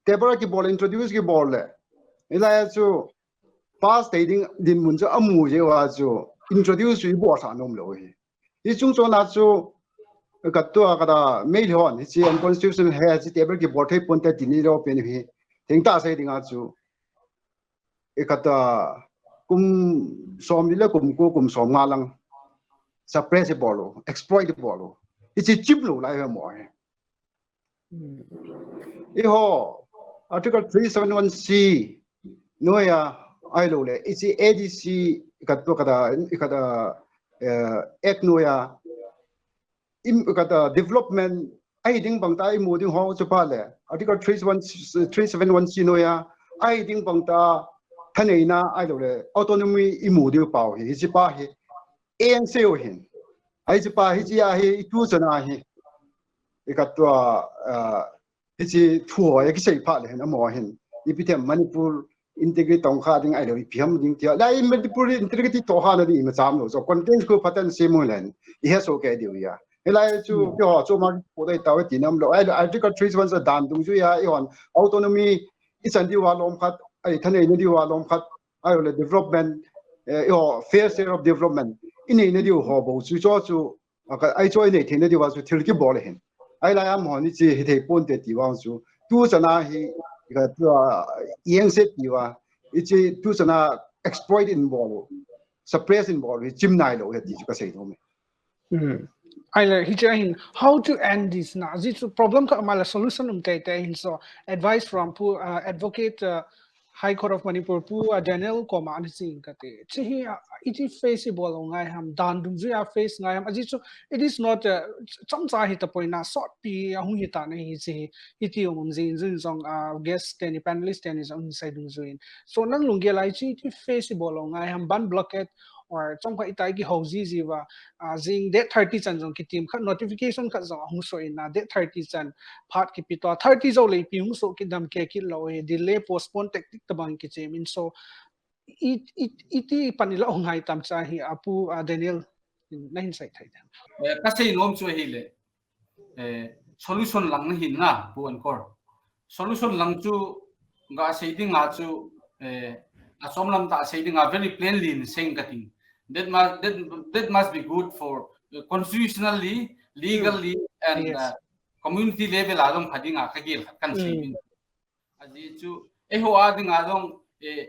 Table ki bol, introduce ki bol le. Ilai chu pass te ding din mun chu amu je wa chu introduce chu i bol sa nom lo hi. Hi chung chon a chu ka tua ka ta mei hon hi chi unconstitutional he chi table ki bol thei pon te ti ni lo pe ni hi. Theng ta sai ding a chu i ka ta kum som ni le kum ku kum som nga lang suppress bol lo, exploit bol lo. Hi chi chim lo lai he mo he. I ho, Article three seven one C, noya, ai lo le, i chi A D C, i ka tua ka ta, i ka ta, eh, Act noya, im, i ka ta development, ai ding bang ta i mu ding ho chu pa le, Article three seven one, three seven one C noya, ai ding bang ta, thaneina, ai lo le, autonomy i mu ding pau hi, hi chi pa hi, eng seo hin. Ai chi pa hi chi a hi, i tu chana hi. I ka tua, ah, hi chi thu ho, i ki sei pha le hin, amo hin. I pi them Manipur, integrity tong kha ding ai lo i piam ding tia. Lai Manipur integrity to ha na di ma cham lo. So content ko patan se mo len. I ha so ke di ya. He lai chu ke ho chu ma ko dai ta ti nam lo. Ai Article three one sa dan dung ju ya i hon autonomy i chan di wa lom khat ai thanei na di wa lom khat ai le development i ho fair share of development i nei na di ho bo chu cho chu ai cho i nei thei na di wa chu thil ki bol hin. Ai lai am ho ni chi hi thei pon te ti wa chu tu chana hi ka tu yang se ti wa i chi tu chana exploit in bol suppress in bol hi chim nai lo he ti chu ka sei no me. Ai le hi cha hin how to end this na ji chu problem ka ma la solution um te te hin so advice from pu uh, advocate uh, High Court of Manipur pu uh, Daniel Koma an sing ka te chi hi uh, it is feasible ngai ham dan dung ju ya face ngai ham aji chu it is not uh, cham cha hi ta poi na sort pi a hung hi ta na hi chi hi ti um jin jun jong uh, guest te ni panelist te ni jong sai dung juin so nang lung ge lai chi it is feasible ngai ham ban blockade or chom kha itai ki ho ji ji wa uh, jing date thirty chan jong ki team kha notification kha jong hung so in na date thirty chan phat ki pi to thirty jo le pi hung so ki dam ke ki lo e delay postpone tactic ta bang ki chem in so it it iti pan lo ngai tam cha hi apu uh, Daniel na hin sai thai da ka sei nom chu hi le solution lang na hin na pu an kor solution lang chu ga sei ding a chu a som lam ta sei ding a very plainly in seng ka ting that must that, that must be good for uh, constitutionally legally and yes. uh, community level a long phading a ka gel kan sei ding a ji chu e ho a ding a long e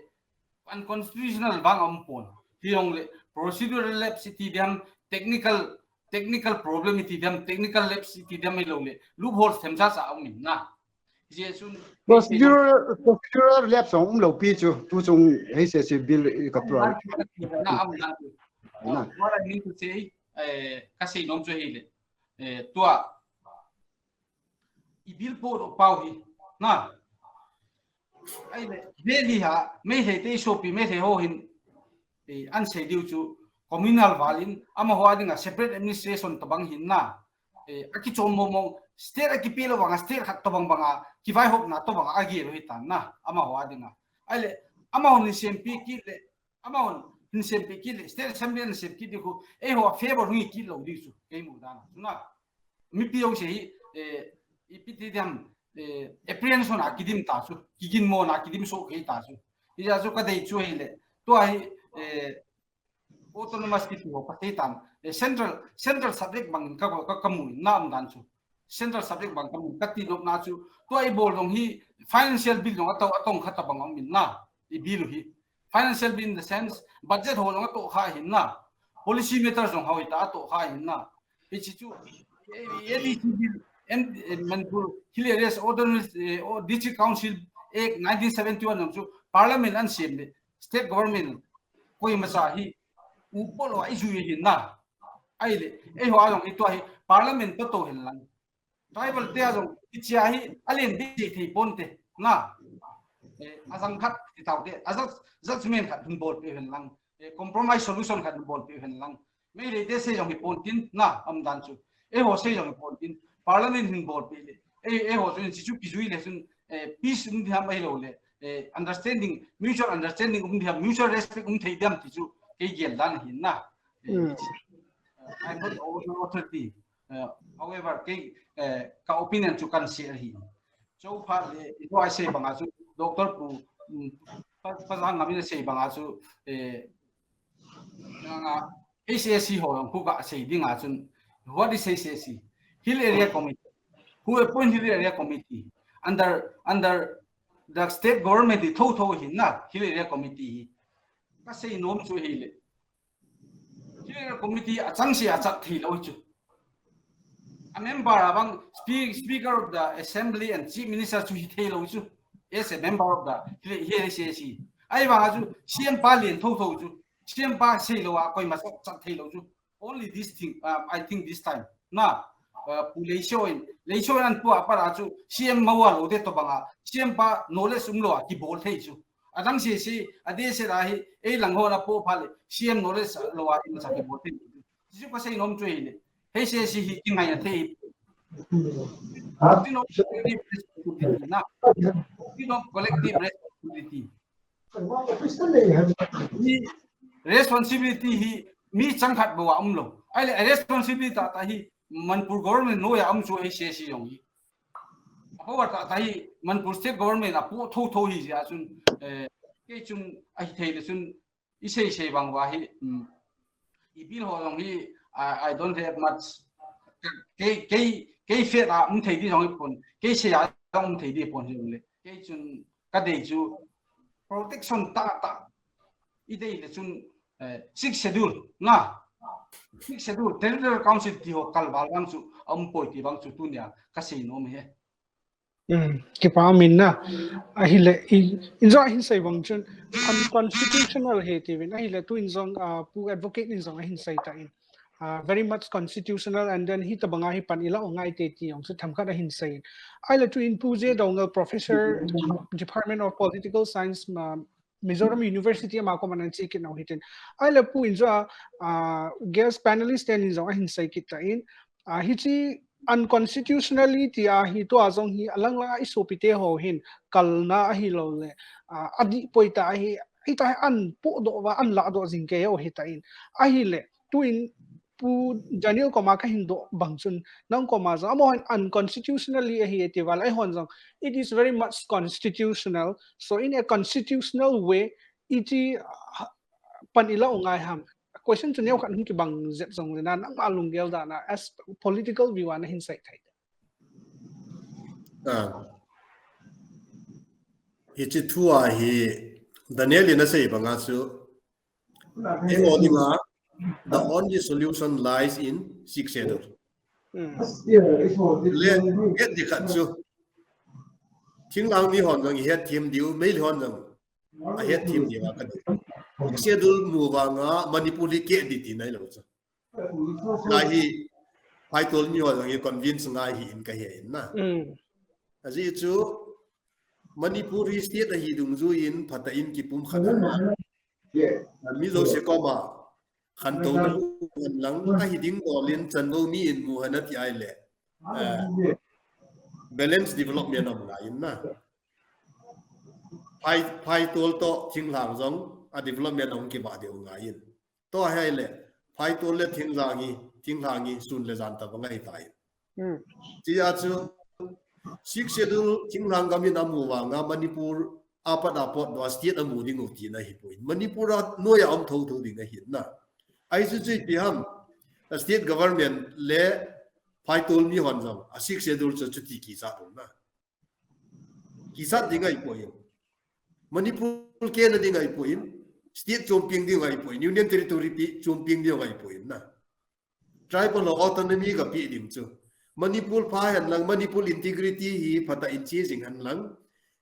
unconstitutional bang am pon hi long le procedural lapse ti diam technical technical problem ti diam technical lapse ti diam lo le loophole them sa sa um na ji chu procedural procedural lapse um lo pi chu tu chung hei se se bill ka pro na am na what I mean to say eh ka sei nom chu hi le eh tua i bill po ro pau hi na ai le ve li ha me he te so pi me he ho hin an sei diu chu communal valin ama ho ading a separate administration to bang hin na a ki chom mo mo state a ki pe lo bang state khat to bang bang a ki vai hop na to bang a gi lo hi tan na ama ho ading a ꯑꯩ ꯑꯃ ꯍꯣꯟ ꯁꯦꯝ ꯄꯤ ꯀꯤꯠꯂꯦ, ꯑꯃ ꯍꯣꯟ ꯁꯦꯝ ꯄꯤ ꯀꯤꯠꯂꯦ, state assembly ꯅ ꯁꯦꯝ ꯀꯤꯠꯂꯦ ꯈꯨ, ꯑꯩ ꯍꯣ favor ꯍꯨꯏ ꯀꯤꯠ ꯂꯧꯗꯤꯁꯨ, ꯀꯩ ꯃꯨꯗꯥꯅ, ꯁꯨꯅ, ꯃꯤꯄꯤ ꯌꯧꯁꯦ ꯍꯤ, ꯑꯦ, ꯏꯄꯤꯇꯤꯗꯤꯌꯝ, ꯑꯦ, apprehension ꯅ ꯀꯤꯗꯤꯝ ꯇꯥꯁꯨ, ꯀꯤꯒꯤꯟ ꯃꯣꯅ ꯀꯤꯗꯤꯝ ꯁꯣꯛ ꯀꯩ ꯇꯥꯁꯨ, ꯏꯖꯥꯁꯨ ꯀꯗꯩ ꯆꯨ ꯍꯩꯂꯦ, ꯇꯣ ꯍꯤ, ꯑꯦ, autonomous ꯀꯤ ꯇꯨ ꯍꯣ ꯀꯇꯩ ꯇꯥꯟ, ꯑꯦ, central, central subject ꯕꯪ ꯀ, ꯀ, ꯀꯃꯨ, ꯅꯥꯝ ꯗꯥꯟꯁꯨ, central subject ꯕꯪ ꯀꯃꯨ, ꯀꯠꯇꯤ ꯅꯣꯛ ꯅꯥꯁꯨ, ꯇꯣ ꯑꯩ ꯕꯣꯜ ꯗꯣꯡ ꯍꯤ, financial bill ꯗꯣꯡ ꯑꯇꯧ, ꯑꯇꯣꯡ ꯈꯠꯇ ꯕꯪ ꯑꯃꯤꯟ ꯅꯥ, E bill he, financial bill in the sense, budget ꯍꯣ ꯗꯣꯡ ꯑꯇꯣ ꯈꯥ ꯍꯤꯟ ꯅꯥ, policy matter ꯗꯣꯡ ꯍꯥꯎ ꯏꯇꯥ ꯑꯇꯣ ꯈꯥ ꯍꯤꯟ ꯅꯥ, ꯏꯆꯤꯆꯨ, ADC bill, and, and Manipur Hill Areas Autonomous, eh, District Council Act nineteen seventy one ꯅꯝꯁꯨ parliament ꯑꯟ ꯁꯦꯝꯗꯦ, state government ꯀꯣꯏ ꯃꯆꯥ ꯍꯤ ꯎ ꯄꯣꯠꯂꯣ ꯑꯩꯁꯨ ꯌꯦꯡꯅ ꯑꯩꯗꯤ ꯑꯩ ꯍꯣ ꯑꯗꯨꯝ ꯏꯇꯣ ꯍꯤ parliament ꯇ ꯇꯧ ꯍꯦꯟꯂꯪ tribal ꯇꯦ ꯑꯗꯨꯝ ꯏꯆꯦ ꯍꯤ ꯑꯂꯦꯟ ꯗꯤ ꯊꯤ ꯄꯣꯟꯇꯦ ꯅ ꯑꯦ ꯑꯁꯪ ꯈꯠ ꯏꯇꯥꯎꯗꯦ ꯑꯖꯠ judgment ꯈꯠ ꯍꯨꯝꯕꯣꯜ ꯄꯦ ꯍꯦꯟꯂꯪ ꯑꯦ compromise solution ꯈꯠ ꯍꯨꯝꯕꯣꯜ ꯄꯦ ꯍꯦꯟꯂꯪ ꯃꯤ ꯂꯩꯇꯦ ꯁꯦ ꯌꯣꯡ ꯄꯣꯟꯇꯤꯟ ꯅ ꯑꯝꯗꯥꯟꯁꯨ ꯑꯦ ꯍꯣ ꯁꯦ ꯌꯣꯡ ꯄꯣꯟꯇꯤꯟ parliament ꯍꯤꯡꯕꯣꯜ ꯄꯦ ꯂꯦ ꯑꯦ ꯑꯦ ꯍꯣ ꯁꯨ ꯏꯟꯁꯤꯆꯨ ꯀꯤꯖꯨꯏ ꯂꯦ ꯁꯨꯟ ꯑꯦ peace ꯎꯝ ꯗꯤ ꯍꯝ ꯑꯩ ꯂꯧ ꯂꯦ ꯑꯦ understanding mutual understanding ꯎꯝ ꯗꯤ ꯍꯝ mutual respect ꯎꯝ ꯊꯩ ꯗꯝ ꯇꯤꯆꯨ ꯀꯩ ꯒꯦꯜ ꯗꯥꯟ ꯍꯤꯟ ꯅ ꯑꯦ ꯎꯝ꯫ It's, uh, I'm not over authority. Uh, however, ꯀꯩ ꯑꯦ ꯀ opinion ꯆꯨ ꯀꯟ ꯁꯦ ꯍꯤ ꯆꯧ ꯐꯥ ꯂꯦ ꯏꯗꯣ ꯑꯩ ꯁꯦ ꯕꯉꯥ ꯆꯨ doctor ꯄꯨ ꯎꯝ ꯄ ꯄ ꯉꯝꯃꯤꯅ ꯁꯦ ꯕꯉꯥ ꯆꯨ ꯑꯦ ꯅꯪ, ꯑ, H A C ꯍꯣ ꯂꯪ ꯈꯨꯒ ꯑꯁꯩꯗꯤ ꯉꯥ ꯆꯨꯟ, what is H A C? Hill Area Committee. Who appoint Hill Area Committee? Under, under the state government ꯗꯤ ꯊꯧ ꯊꯧ ꯍꯤꯟꯅ Hill Area Committee ꯍꯤ꯫ ꯀꯁꯩ ꯅꯣꯝ ꯆꯨ ꯍꯤ ꯂꯦ꯫ Hill Area Committee ꯑꯆꯪꯁꯤ ꯑꯆꯠ ꯊꯤ ꯂꯧ ꯆꯨ꯫ A member ꯑꯕꯪ spe-, Speaker of the Assembly and Chief Minister ꯁꯨ ꯍꯤ ꯊꯦ ꯂꯧ ꯆꯨ꯫ As a member of the H A C꯫ ꯑꯩ ꯕꯥ ꯆꯨ C M ꯄꯥ ꯂꯦꯟ ꯊꯧ ꯊꯧ ꯆꯨ꯫ C M ꯄꯥ ꯁꯦ ꯂꯧ ꯑ ꯀꯣꯏ ꯃꯁꯛ ꯆꯠ ꯊꯦ ꯂꯧ ꯆꯨ꯫ Only this thing, uh, I think this time. ꯅ, uh, ꯄꯨ ꯂꯩꯁꯣꯏ, ꯂꯩꯁꯣꯏ ꯑꯟ ꯄꯨ ꯑꯄꯔ ꯆꯨ C M ꯃꯋꯥ ꯂꯧ ꯗꯦ ꯇꯣ ꯕꯉꯥ, C M ꯄꯥ knowledge ꯎꯝ ꯂꯧ ꯑ ꯀꯤ ꯕꯣꯜ ꯊꯦ ꯆꯨ꯫ ꯑꯗꯪ ꯁꯦ ꯁꯤ, ꯑꯗꯦ ꯁꯦ ꯔꯥ ꯍꯤ, ꯑꯩ ꯂꯪ ꯍꯣ ꯅ ꯄꯣ ꯐꯥ ꯂꯦ, C M knowledge ꯂꯧ ꯑ ꯏꯟ ꯆꯥ ꯀꯤ ꯕꯣꯜ ꯊꯦ꯫ ꯁꯤꯁꯨ ꯀꯁꯩ ꯅꯣꯝ ꯆꯨꯏ ꯂꯦ꯫ ꯍꯩ ꯁꯦ ꯁꯤ ꯍꯤ ꯀꯤꯡ ꯍꯥꯏꯅ ꯊꯦ ꯍꯤ꯫ Doctrine of collective responsibility ꯅ, doctrine of collective responsibility꯫ Me responsibility ꯍꯤ ꯃꯤ ꯆꯪꯈꯠꯄ ꯋꯥ ꯑꯃ ꯂꯧ꯫ ꯑꯩ responsibility ꯇꯥ ꯇꯥ ꯍꯤ ꯃꯅꯤꯄꯨꯔ government ꯅꯣꯏ ꯑꯃꯁꯨ ꯑꯩ ꯁꯦ ꯁꯤ ꯌꯧꯏ꯫ ꯑꯐꯕ ꯇꯥ ꯇꯥ ꯍꯤ ꯃꯅꯤꯄꯨꯔ state government ꯑꯄꯨ ꯊꯧ ꯊꯧ ꯍꯤ ꯁꯤ ꯑꯁꯨꯝ, ꯑꯦ, ꯀꯩ ꯁꯨꯝ ꯑꯩ ꯊꯩꯗ ꯁꯨꯝ ꯏꯁꯩ ꯏꯁꯩ ꯕꯥꯡ ꯋꯥ ꯍꯤ, ꯎꯝ, ꯏꯕꯤꯜ ꯍꯣ ꯂꯣꯡ ꯍꯤ, I, I don't have much. ꯀꯩ, ꯀꯩ, ꯀꯩ ꯐꯦꯠ ꯑ ꯎꯝ ꯊꯩꯗꯤ ꯁꯣꯡ ꯄꯣꯟ, ꯀꯩ ꯁꯦ ꯌꯥ ꯎꯝ ꯊꯩꯗꯤ ꯄꯣꯟ ꯍꯤ ꯎꯝ ꯂꯦ꯫ ꯀꯩ ꯆꯨꯟ ꯀꯗꯩ ꯆꯨ protection ꯇꯥ ꯇꯥ ꯏꯗꯩ ꯂꯦ ꯆꯨꯟ, ꯑꯦ, sixth schedule ꯉꯥ, sixth schedule territorial council T ꯍꯣ ꯀꯜ ꯕꯥꯜ ꯕꯥꯡ ꯆꯨ ꯑꯝ ꯄꯣꯏ ꯇꯤ ꯕꯥꯡ ꯆꯨ ꯇꯨ ꯅꯤꯌꯥ ꯀꯁꯩ ꯅꯣꯝ ꯍꯦ꯫ ꯎꯝ, ꯀꯤꯄꯥ ꯃꯤꯟꯅ ꯑꯍꯤꯂꯦ ꯏ-, ꯏꯟꯖꯣ ꯑꯍꯤꯟ ꯁꯩꯕꯪ ꯆꯨꯟ unconstitutional ꯍꯦ ꯇꯤꯕꯤꯟ ꯑꯍꯤꯂꯦ ꯇꯨ ꯏꯟꯖꯣꯡ, ꯑ, ꯄꯨ advocate ꯏꯟꯖꯣꯡ ꯑꯍꯤꯟ ꯁꯩ ꯇꯥ ꯏꯟ꯫ Uh, very much constitutional and then ꯍꯤ ꯇꯕꯉꯥ ꯍꯤ ꯄꯟ ꯏꯂꯥ ꯎꯉꯥꯏ ꯇꯦ ꯇꯤ ꯌꯣꯡ ꯁꯨ ꯊꯝꯈꯠ ꯑꯍꯤꯟ ꯁꯩ꯫ ꯑꯍꯤꯂꯦ ꯇꯨ ꯏꯟ ꯄꯨ J ꯗꯣꯡꯒꯜ professor, Department of Political Science, uh, Mizoram University ꯑꯃ ꯀꯣ ꯃꯅꯥ ꯆꯤ ꯀꯤꯠ ꯅꯧ ꯍꯤꯇꯤꯟ꯫ ꯑꯍꯤꯂꯦ ꯄꯨ ꯏꯟꯖꯣ, uh, guest panelist ꯇꯦꯟ ꯏꯟꯖꯣ ꯑꯍꯤꯟ ꯁꯩ ꯀꯤꯠ ꯇꯥ ꯏꯟ꯫ Uh, ꯍꯤꯆꯤ unconstitutionally ꯇꯤ ꯑ ꯍꯤ ꯇꯨ ꯑ ꯖꯣꯡ ꯍꯤ ꯑꯂꯪ ꯂꯪ ꯑ ꯏꯁꯣ ꯄꯤꯇꯦ ꯍꯣ ꯍꯤꯟ ꯀꯜꯅ ꯑꯍꯤ ꯂꯧ ꯂꯦ꯫ Uh, ꯑꯗꯤ ꯄꯣꯏ ꯇꯥ ꯑꯍꯤ, ꯍꯤ ꯇꯥ ꯑꯟ ꯄꯣ ꯗꯣ ꯕ ꯑꯟ ꯂꯥ ꯗꯣ ꯖꯤꯡ ꯀꯦ ꯌꯣ ꯍꯤ ꯇꯥ ꯏꯟ꯫ ꯑꯍꯤꯂꯦ ꯇꯨ ꯏꯟ ꯄꯨ Daniel ꯀꯣꯃꯥ ꯀ ꯍꯤꯟ ꯗꯣ ꯕꯪ ꯆꯨꯟ ꯅꯪ ꯀꯣꯃꯥ ꯖꯣꯡ ꯑꯃ ꯍꯣꯟ unconstitutionally ꯑꯍꯤ ꯇꯤ ꯕꯥꯜ ꯑꯩ ꯍꯣꯟ ꯖꯣꯡ it is very much constitutional. So in a constitutional way, iti, uh, pan ila ungai ham. Question chu neo khat hung kibang zep zong le na nang ma lung gel da na as political view ana hin sai thai. Ah. Hichi thu a hi Daniel in a sei banga chu. Eiho dinga the only solution lies in sixth schedule. Mm. Le get di khat chu. Thinglang ni hon jong het thim diu, mei hon jong a het thim diu a ka di. Schedule mu vanga Manipur hi ke di ti nai lo chu. Lai hi, hai tol ni hon jong hi convince ngai hi in ka he in na. Mm. Aji chu Manipur hi state a hi dung ju in phata in ki pum khat na. Mi lo se koma khan to na lang a hi ding dol in chan bo mi in mu hana ti ai le. Eh, balance development om la in na. Phai, Phaitol to Thinglhang jong a development ong kiba deu ngai in. To hai le, Phaitol le Thinglhang hi, Thinglhang hi sun le jan ta ba ngai tai. Hmm. Chia chu, Sixth Schedule Thinglhang gam in amu vanga Manipur apat apot do state amu ding u ti na hi poi. Manipur a noi a om tho tho ding ahi na. Ai chu chu ipi ham, a state government le Phaitol mi hon jong a Sixth Schedule chu chuti kichat na. Kichat ding ahi poi. Manipur ke na ding ahi poi. State chomping ding ahi poi. Union Territory pi chomping ding ahi poi na. Tribal autonomy ka pi ding chu. Manipur pha hen lang, Manipur integrity hi phata in chi jing hen lang.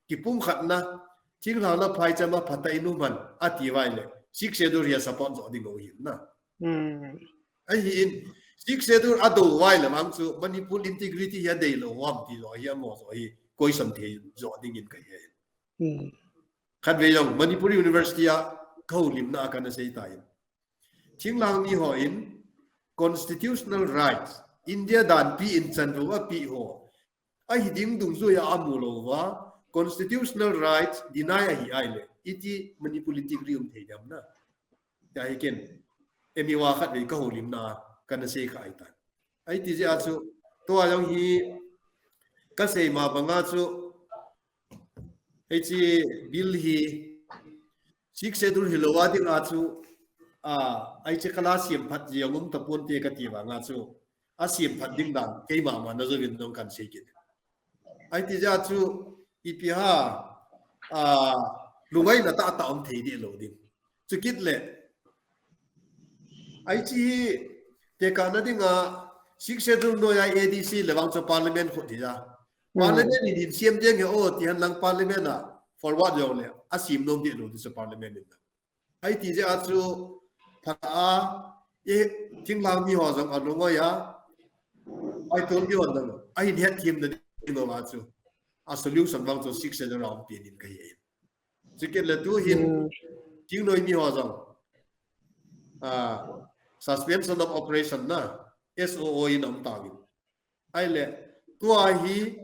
Kipum khat na, Thinglhang la phai chama phata in um hen, ati vai le. Sixth Schedule hi a support jo ding u hi na. Hmm. Ahi in, Sixth Schedule a do vai le mang chu, Manipur integrity hi a dei lo, wam ti lo, hi a mo jo hi, question thei jo ding in ka hi. Hmm. Khat ve jong, Manipur University a, ka houlimna a ka na sei ta in. Thinglhang mi ho in, constitutional rights, India dan pi in chan ru a pi ho. Ahi ding dungzui a amu lo va, constitutional rights deny ahi ai le. Iti Manipur integrity um thei dam na. Tia hi ken, emi wa khat ve ka houlimna, ka na sei ka ai ta. Ai ti jeh a chu, to a jong hi, ka sei ma banga chu, Hei chi bill hi, Sixth Schedule hi lo a ding a chu, a, ai chi kala siam phat ji ong um ta pon te ka ti vanga chu, a siam phat ding dan, kei ma ma na jo vin dong kan sei kit. Ai ti jeh a chu, ipi ha, a, lungai na ta ta om thei di lo ding. Chu kit le, ai chi hi, te ka na ding a, Sixth Schedule noi a A D C le vang chu parliament khut hi ja. Parliament in in siam jeng he o, ti han lang parliament a forward jo le, a sim nom di lo di chu parliament in. Ai ti jeh a chu pha a, e, Thinglhang mi ho jong a lo ngoi a, Phaitol mi ho jong a hin het thim na di lo a chu. A solution vang chu Sixth Schedule a um pi in ka hi. Chu kit le tu hin, Thingnoi mi ho jong. A, suspension of operation na, S O O in um ta vin. Ai le, tua hi,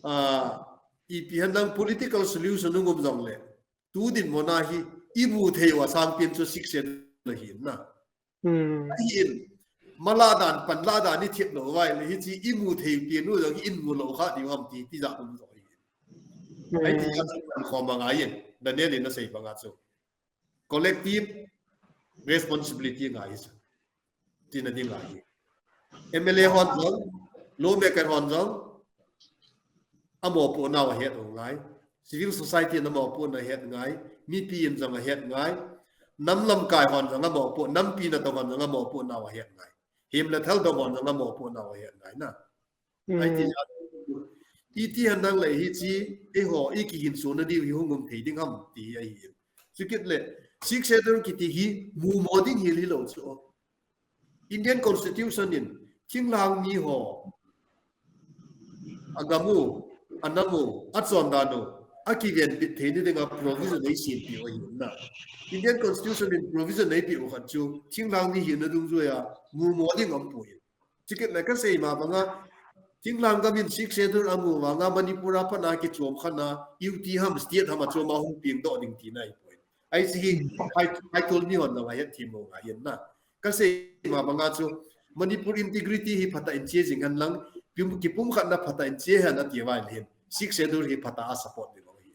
a, ipi han nang political solution nung um jong le. Tu dinmun a hi imu thei u asang pen chu Sixth Schedule ahi na. Hmm. Ahin, mala dan, panla dan i thip lo vai le, hichi imu thei pen u jong in mu lo kha diu ham ti, ti ja um jong hi. Hmm. Ai ti ja chu kan khom a ngai in, Daniel in asei banga chu. Collective responsibility ngai hi chu. Tina ding ngai hi. M L A hon jong, lawmaker hon jong, amopohna u ahet u ngai. Civil society in amopohna ahet ngai. Mipi in jong ahet ngai. Nam lamkai hon jong amopoh, nampi natong hon jong amopohna u ahet ngai. Him le thal dong hon jong amopohna u ahet ngai na. Ai ti, hmm, iti han nang le hichi, eiho, i kihin suna diu hi hung um thei ding ham ti ahi. Chukit le, Sixth Schedule kiti hi mu mo ding hi lo chu. Indian Constitution in thinglhang mi ho agam u, anam u, achondan u, akiven bit theina dinga provision eisempeh u ahi na. Indian Constitution in provision eipeh u khat chu thinglhang mi hina dungjuia mu mo ding um poi. Chukit le kasei ma banga thinglhang gam in Sixth Schedule amu vanga Manipur a pat a kichom khat na U T ham state ham achom a hung peng doh ding tina ahipoi. Ai si hi, hai, hai tol mi hon na ngai het thim mo ngai yen na. Kasei ma banga chu Manipur integrity hi phatah in che jing hen lang, pum, kipumkhatna phatah in che hen ati vai le hin. Sixth Schedule hi phatah a support ding lo hi.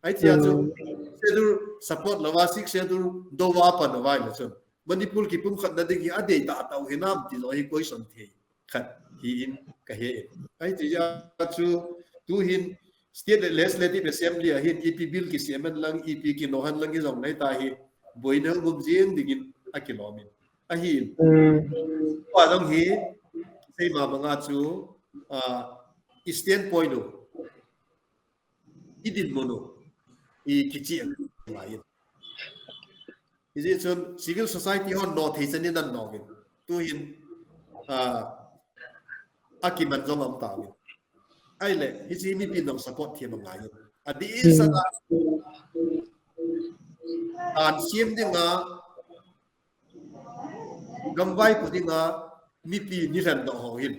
Ai tia chu, hmm, Sixth Schedule support lo va, Sixth Schedule do va pan lo vai le chun. Manipur kipumkhatna ding hi adei tah tah u hinam ti lo hi question thei khat hi in ka he in. Ai tia chu tu hin State Legislative Assembly a hin ipi bill kisem hen lang, ipi kino hen lang hi jong nei ta hi, boina um jing dingin akilom in. Ahin. Hmm. Pa jong hi, sei ma banga chu, ah, i standpoint u. I dinmun u. I kichi ngai in. Hijeh chun civil society hon no thei chan in an no in. Tu hin, ah, akiman jong um ta in. Ai le, hichi mipi nong support thiam ngai in. Adi, hmm, sa na. An siam dinga, gam vaipo dinga, mipi nilhen doh ho hin.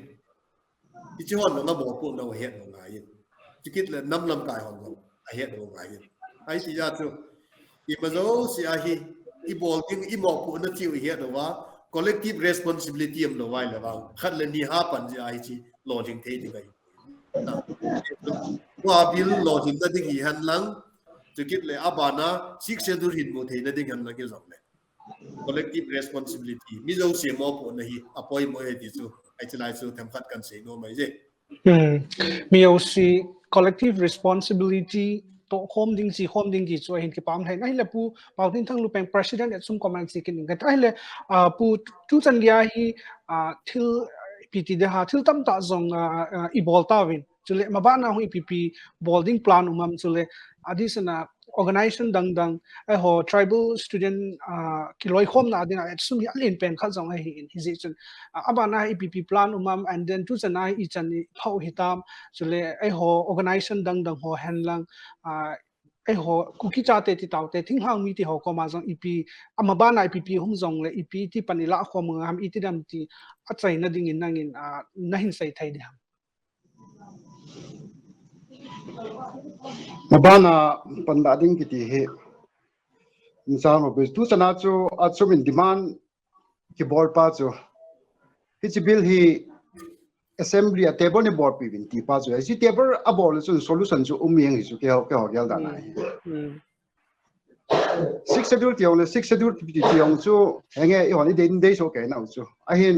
Hichi hon nong amopohna u ahet ngai in. Chukit le nam lamkai hon lo. A het lo ngai. Ai ti ya chu. I ma zo si a hi. I bol ding i mo pu na ti u het lo wa. Collective responsibility am lo wai le wa. Khat le ni ha pan ji ai chi lo ding thei ding ai. Na. Wa bil lo ding na ding hi han lang. Chukit le abana six schedule hin mo thei na ding han lang ki zong le. Collective responsibility. Mi zo si mo pu na hi. Apoi mo he ti chu. Ai chi lai chu them khat kan sei no mai je. Hmm. Mi yo si collective responsibility to home ding si home ding ki chu hin ki pam hai. Ai le pu Pau Tin Thang Lu Peng president at sum command si kin ka ai le pu tu chan lia hi thil piti de ha thil tam ta zong i bol ta win. Chule mabana hu ipipi bol ding plan umam chule adisana organization dang dang ai ho tribal student ki loi khom na ding at sum hi alin pen kha zong ai hi in hi ji chun abana ipipi plan umam and then tu chana i chan i phau hi tam chule ai ho organization dang dang ho hen lang ai ho Kuki chate ti taute thing hang mi ti ho koma zong ipi amabana ipipi hum zong le ipi ti pan i la khom ngam i ti dam ti a chai na ding in nang in na hin sai thai di ham. Mabana pan da ding kiti hi in sa mo tu chana chu a chu min demand ki bol pa chu hi chi bill hi assembly a table ni bol pi bin ti pa chu hi chi table a bol chu solution chu um yang hi chu ke ho ke ho gel da na hi. Six schedule ti ong le six schedule ti ti ong chu henge i hon i dei dei so ke na chu a hin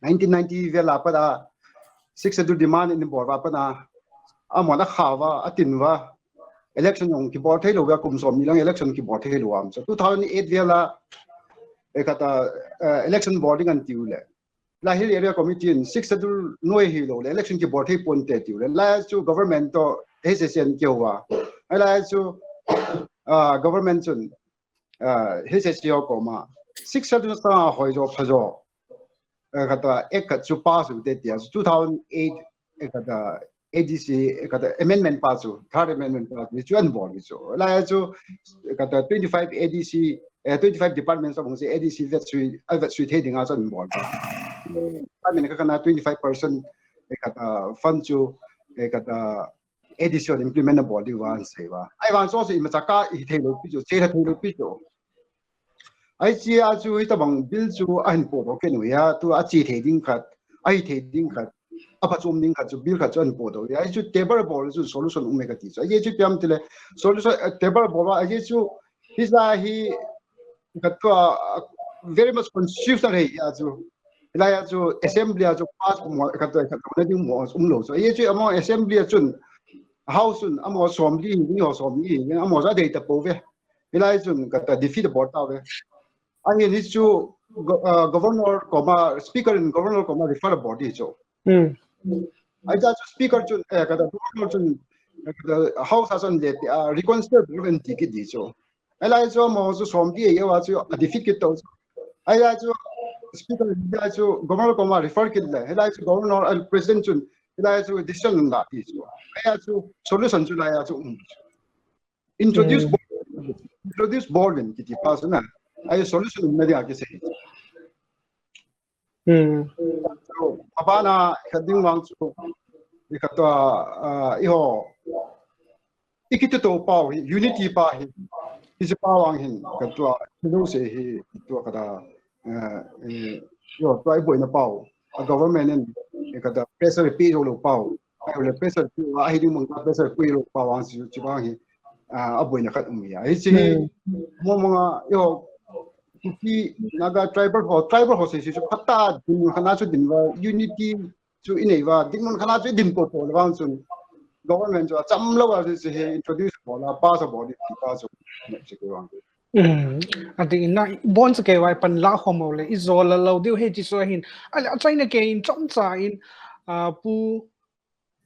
nineteen ninety vel a pa da six schedule demand in bol va pa na a mo na kha va a tin va election yong ki bol thei lo va kum som ni lang election ki bol thei lo am so two thousand eight vel a e kata election bol ding an ti u le la hill area committee in six schedule noi hi lo le election ki bol thei pon te ti u le la chu government to H S N ki wa ai la chu government chun H S C ho koma six schedule sa hoi zo pha zo kata ek ka chu pass u te tia two thousand eight kata A D C kata amendment pa chu third amendment pa chu chu an bol chu la chu kata twenty five A D C twenty five departments of A D C vet sui vet sui thei dinga chu an bol pa department ka kana twenty five percent kata fund chu kata ADC implement na bol di wan sei ba. Ai wan so se ima chaka i thei lo pi chu, che la thei lo pi chu. Ai chi a chu i tabang bill chu a hin po bo ke nu ya, tu a chi thei ding khat, a hi thei ding khat, a pha chum ding khat chu bill khat chu a hin po do ya. Ai chu table bol chu solution um me ka ti chu. Ai chu piam ti le solution, eh, table bol ba ai chu hi za hi khat tu a, a very much constitutional he ya chu. Lai ya chu assembly a chu pass mo khat tu khat na ding mo um lo chu. Ai chu amo assembly a chun house chun amo som li ni ho som li ni amo za dei ta po ve. Hilai chun kata defeat bol ta ve. Ai ni chu go-, uh, governor koma speaker in governor koma refer bol di chu. Hmm. Ai cha chu speaker chun, eh, kata governor chun, eh, kata house a chun le ti, ah, reconsider bol en ti ki di chu. Ai lai chu mo chu som di ye wa chu a defeat ki to. Ai lai chu speaker in lai chu governor koma refer ki le. Ai lai chu governor and president chun, ai lai chu decision la ti chu. Ai chu solution chu lai chu um. Introduce Mm. bol, introduce bol in ki ti pa chu na. Ai solution um na dia ki sei. Hmm. So, abana ka ding wang chu, i ka to, ah, i ho, i ki to pau hi, unity pa hi, i si pau wang hin, ka to, i lo se hi, to ka da, eh, eh, yo, to ai boi na pau, a government in, i ka da pressure pi yo lo pau, ai le pressure pi wa hi ding mang ka pressure pi lo pau wang si, chi wang hi, ah, a boi na ka um ya. Hi si, Hmm. mo mga, yo, Kuki Naga tribal ho, tribal ho se si chu pata din khana chu din wa unity chu i nei wa din mun khana chu din po po le wang chun government chu a cham lo wa si he introduce bol la pass bol di pass ne si ko wang. Hmm. A ding na bon sa ke wai pan la ho mo le i zo la lo diu he chi so hin. A le a China ke in chom cha in, ah, pu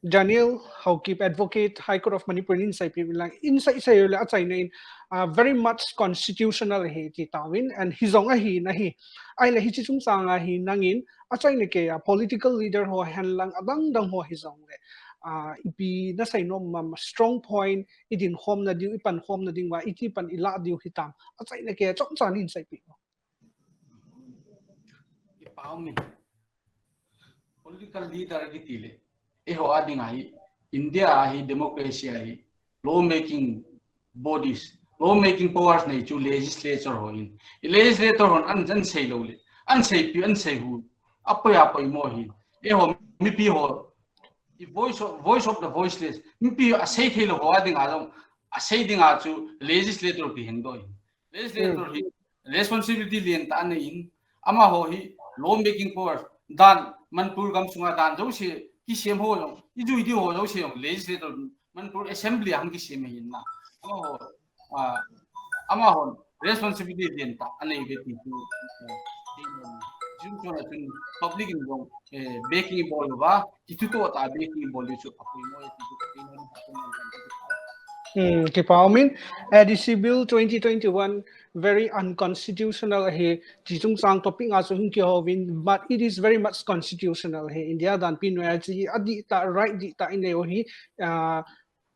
Daniel Haokip, Advocate, High Court of Manipur in sai pi lang in sai sai le a China in, ah, very much constitutional he ti tawin and hi zong a hi na hi. Ai le hi chi chung sang a hi nang in a China ke a political leader ho hen lang a dang dang ho hi zong le. Ah, i pi na sai nom ma strong point i din hom na diu, i pan hom na ding wa, i ti pan i la diu hi tam. A China ke chom cha in sai pi. Ki pau mi. Political leader ki ti le. E ho a ding ai. India hi democracy hi law making bodies, law making powers nei chu legislature ho in. Legislator hon an an sei lo le, an sei pi an sei hu, apoi apoi mo hi. E ho mipi ho, i voice of, voice of the voiceless. Mipi a sei thei lo ho a ding a dong, a sei ding a chu legislator ki heng do hi. Legislator hi responsibility lian ta nei in, ama ho hi law making powers dan Manipur gam sunga dan jo se ki sem ho lo, i jui di ho lo se legislator Manipur assembly hang ki sem hin na. Ama ho, ah, ama ho responsibility lian ta nei be ti tu. Jim chona tun public in dong, eh, backing bol ba, ki tu to ta backing bol chu apoi mo ti tu. Hmm, kipa um in, A D C Bill twenty twenty-one very unconstitutional hi, chi chung chang topic nga chu hung ki hovin, but it is very much constitutional hi. India dan pi noi a chi a di ta, right di ta in nei hi, ah,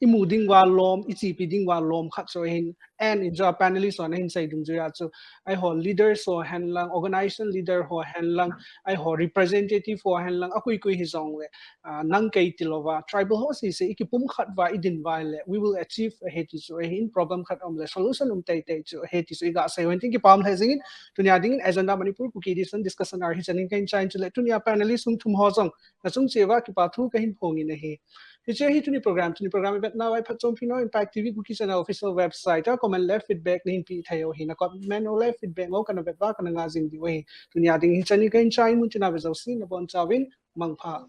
i mu ding wa lom, i chi pi ding wa lom khat so hin, and in jo panelist on hin sei dung jo ya chu, ai ho leaders ho hen lang, organization leader ho hen lang, ai ho representative ho hen lang, a kui kui hi jong le, ah, nang kei ti lo va, tribal ho si se, i ki pum khat va, i din va le, we will achieve a he ti chu, a hin problem khat om le, solution um tei tei chu, a he ti chu, i ga sei wen ting kipa um le jing in, tunia ding in agenda Manipur Kuki edition discussion ar hi chanin kain chain chu le, tunia panelist hung thum ho jong, na chung che va kipa thu ka hin phong in a hi. Hi che hi tuni program, tuni program i bet na vai phat chom phi no, Impact T V Kuki channel official website, a comment le feedback na hin pi thei o hi, na comment o le feedback o kana bet va kana nga jing di o hi. Tunia ding hi chanin kain chain mun tina ve jo si na bon chawin, mang pha.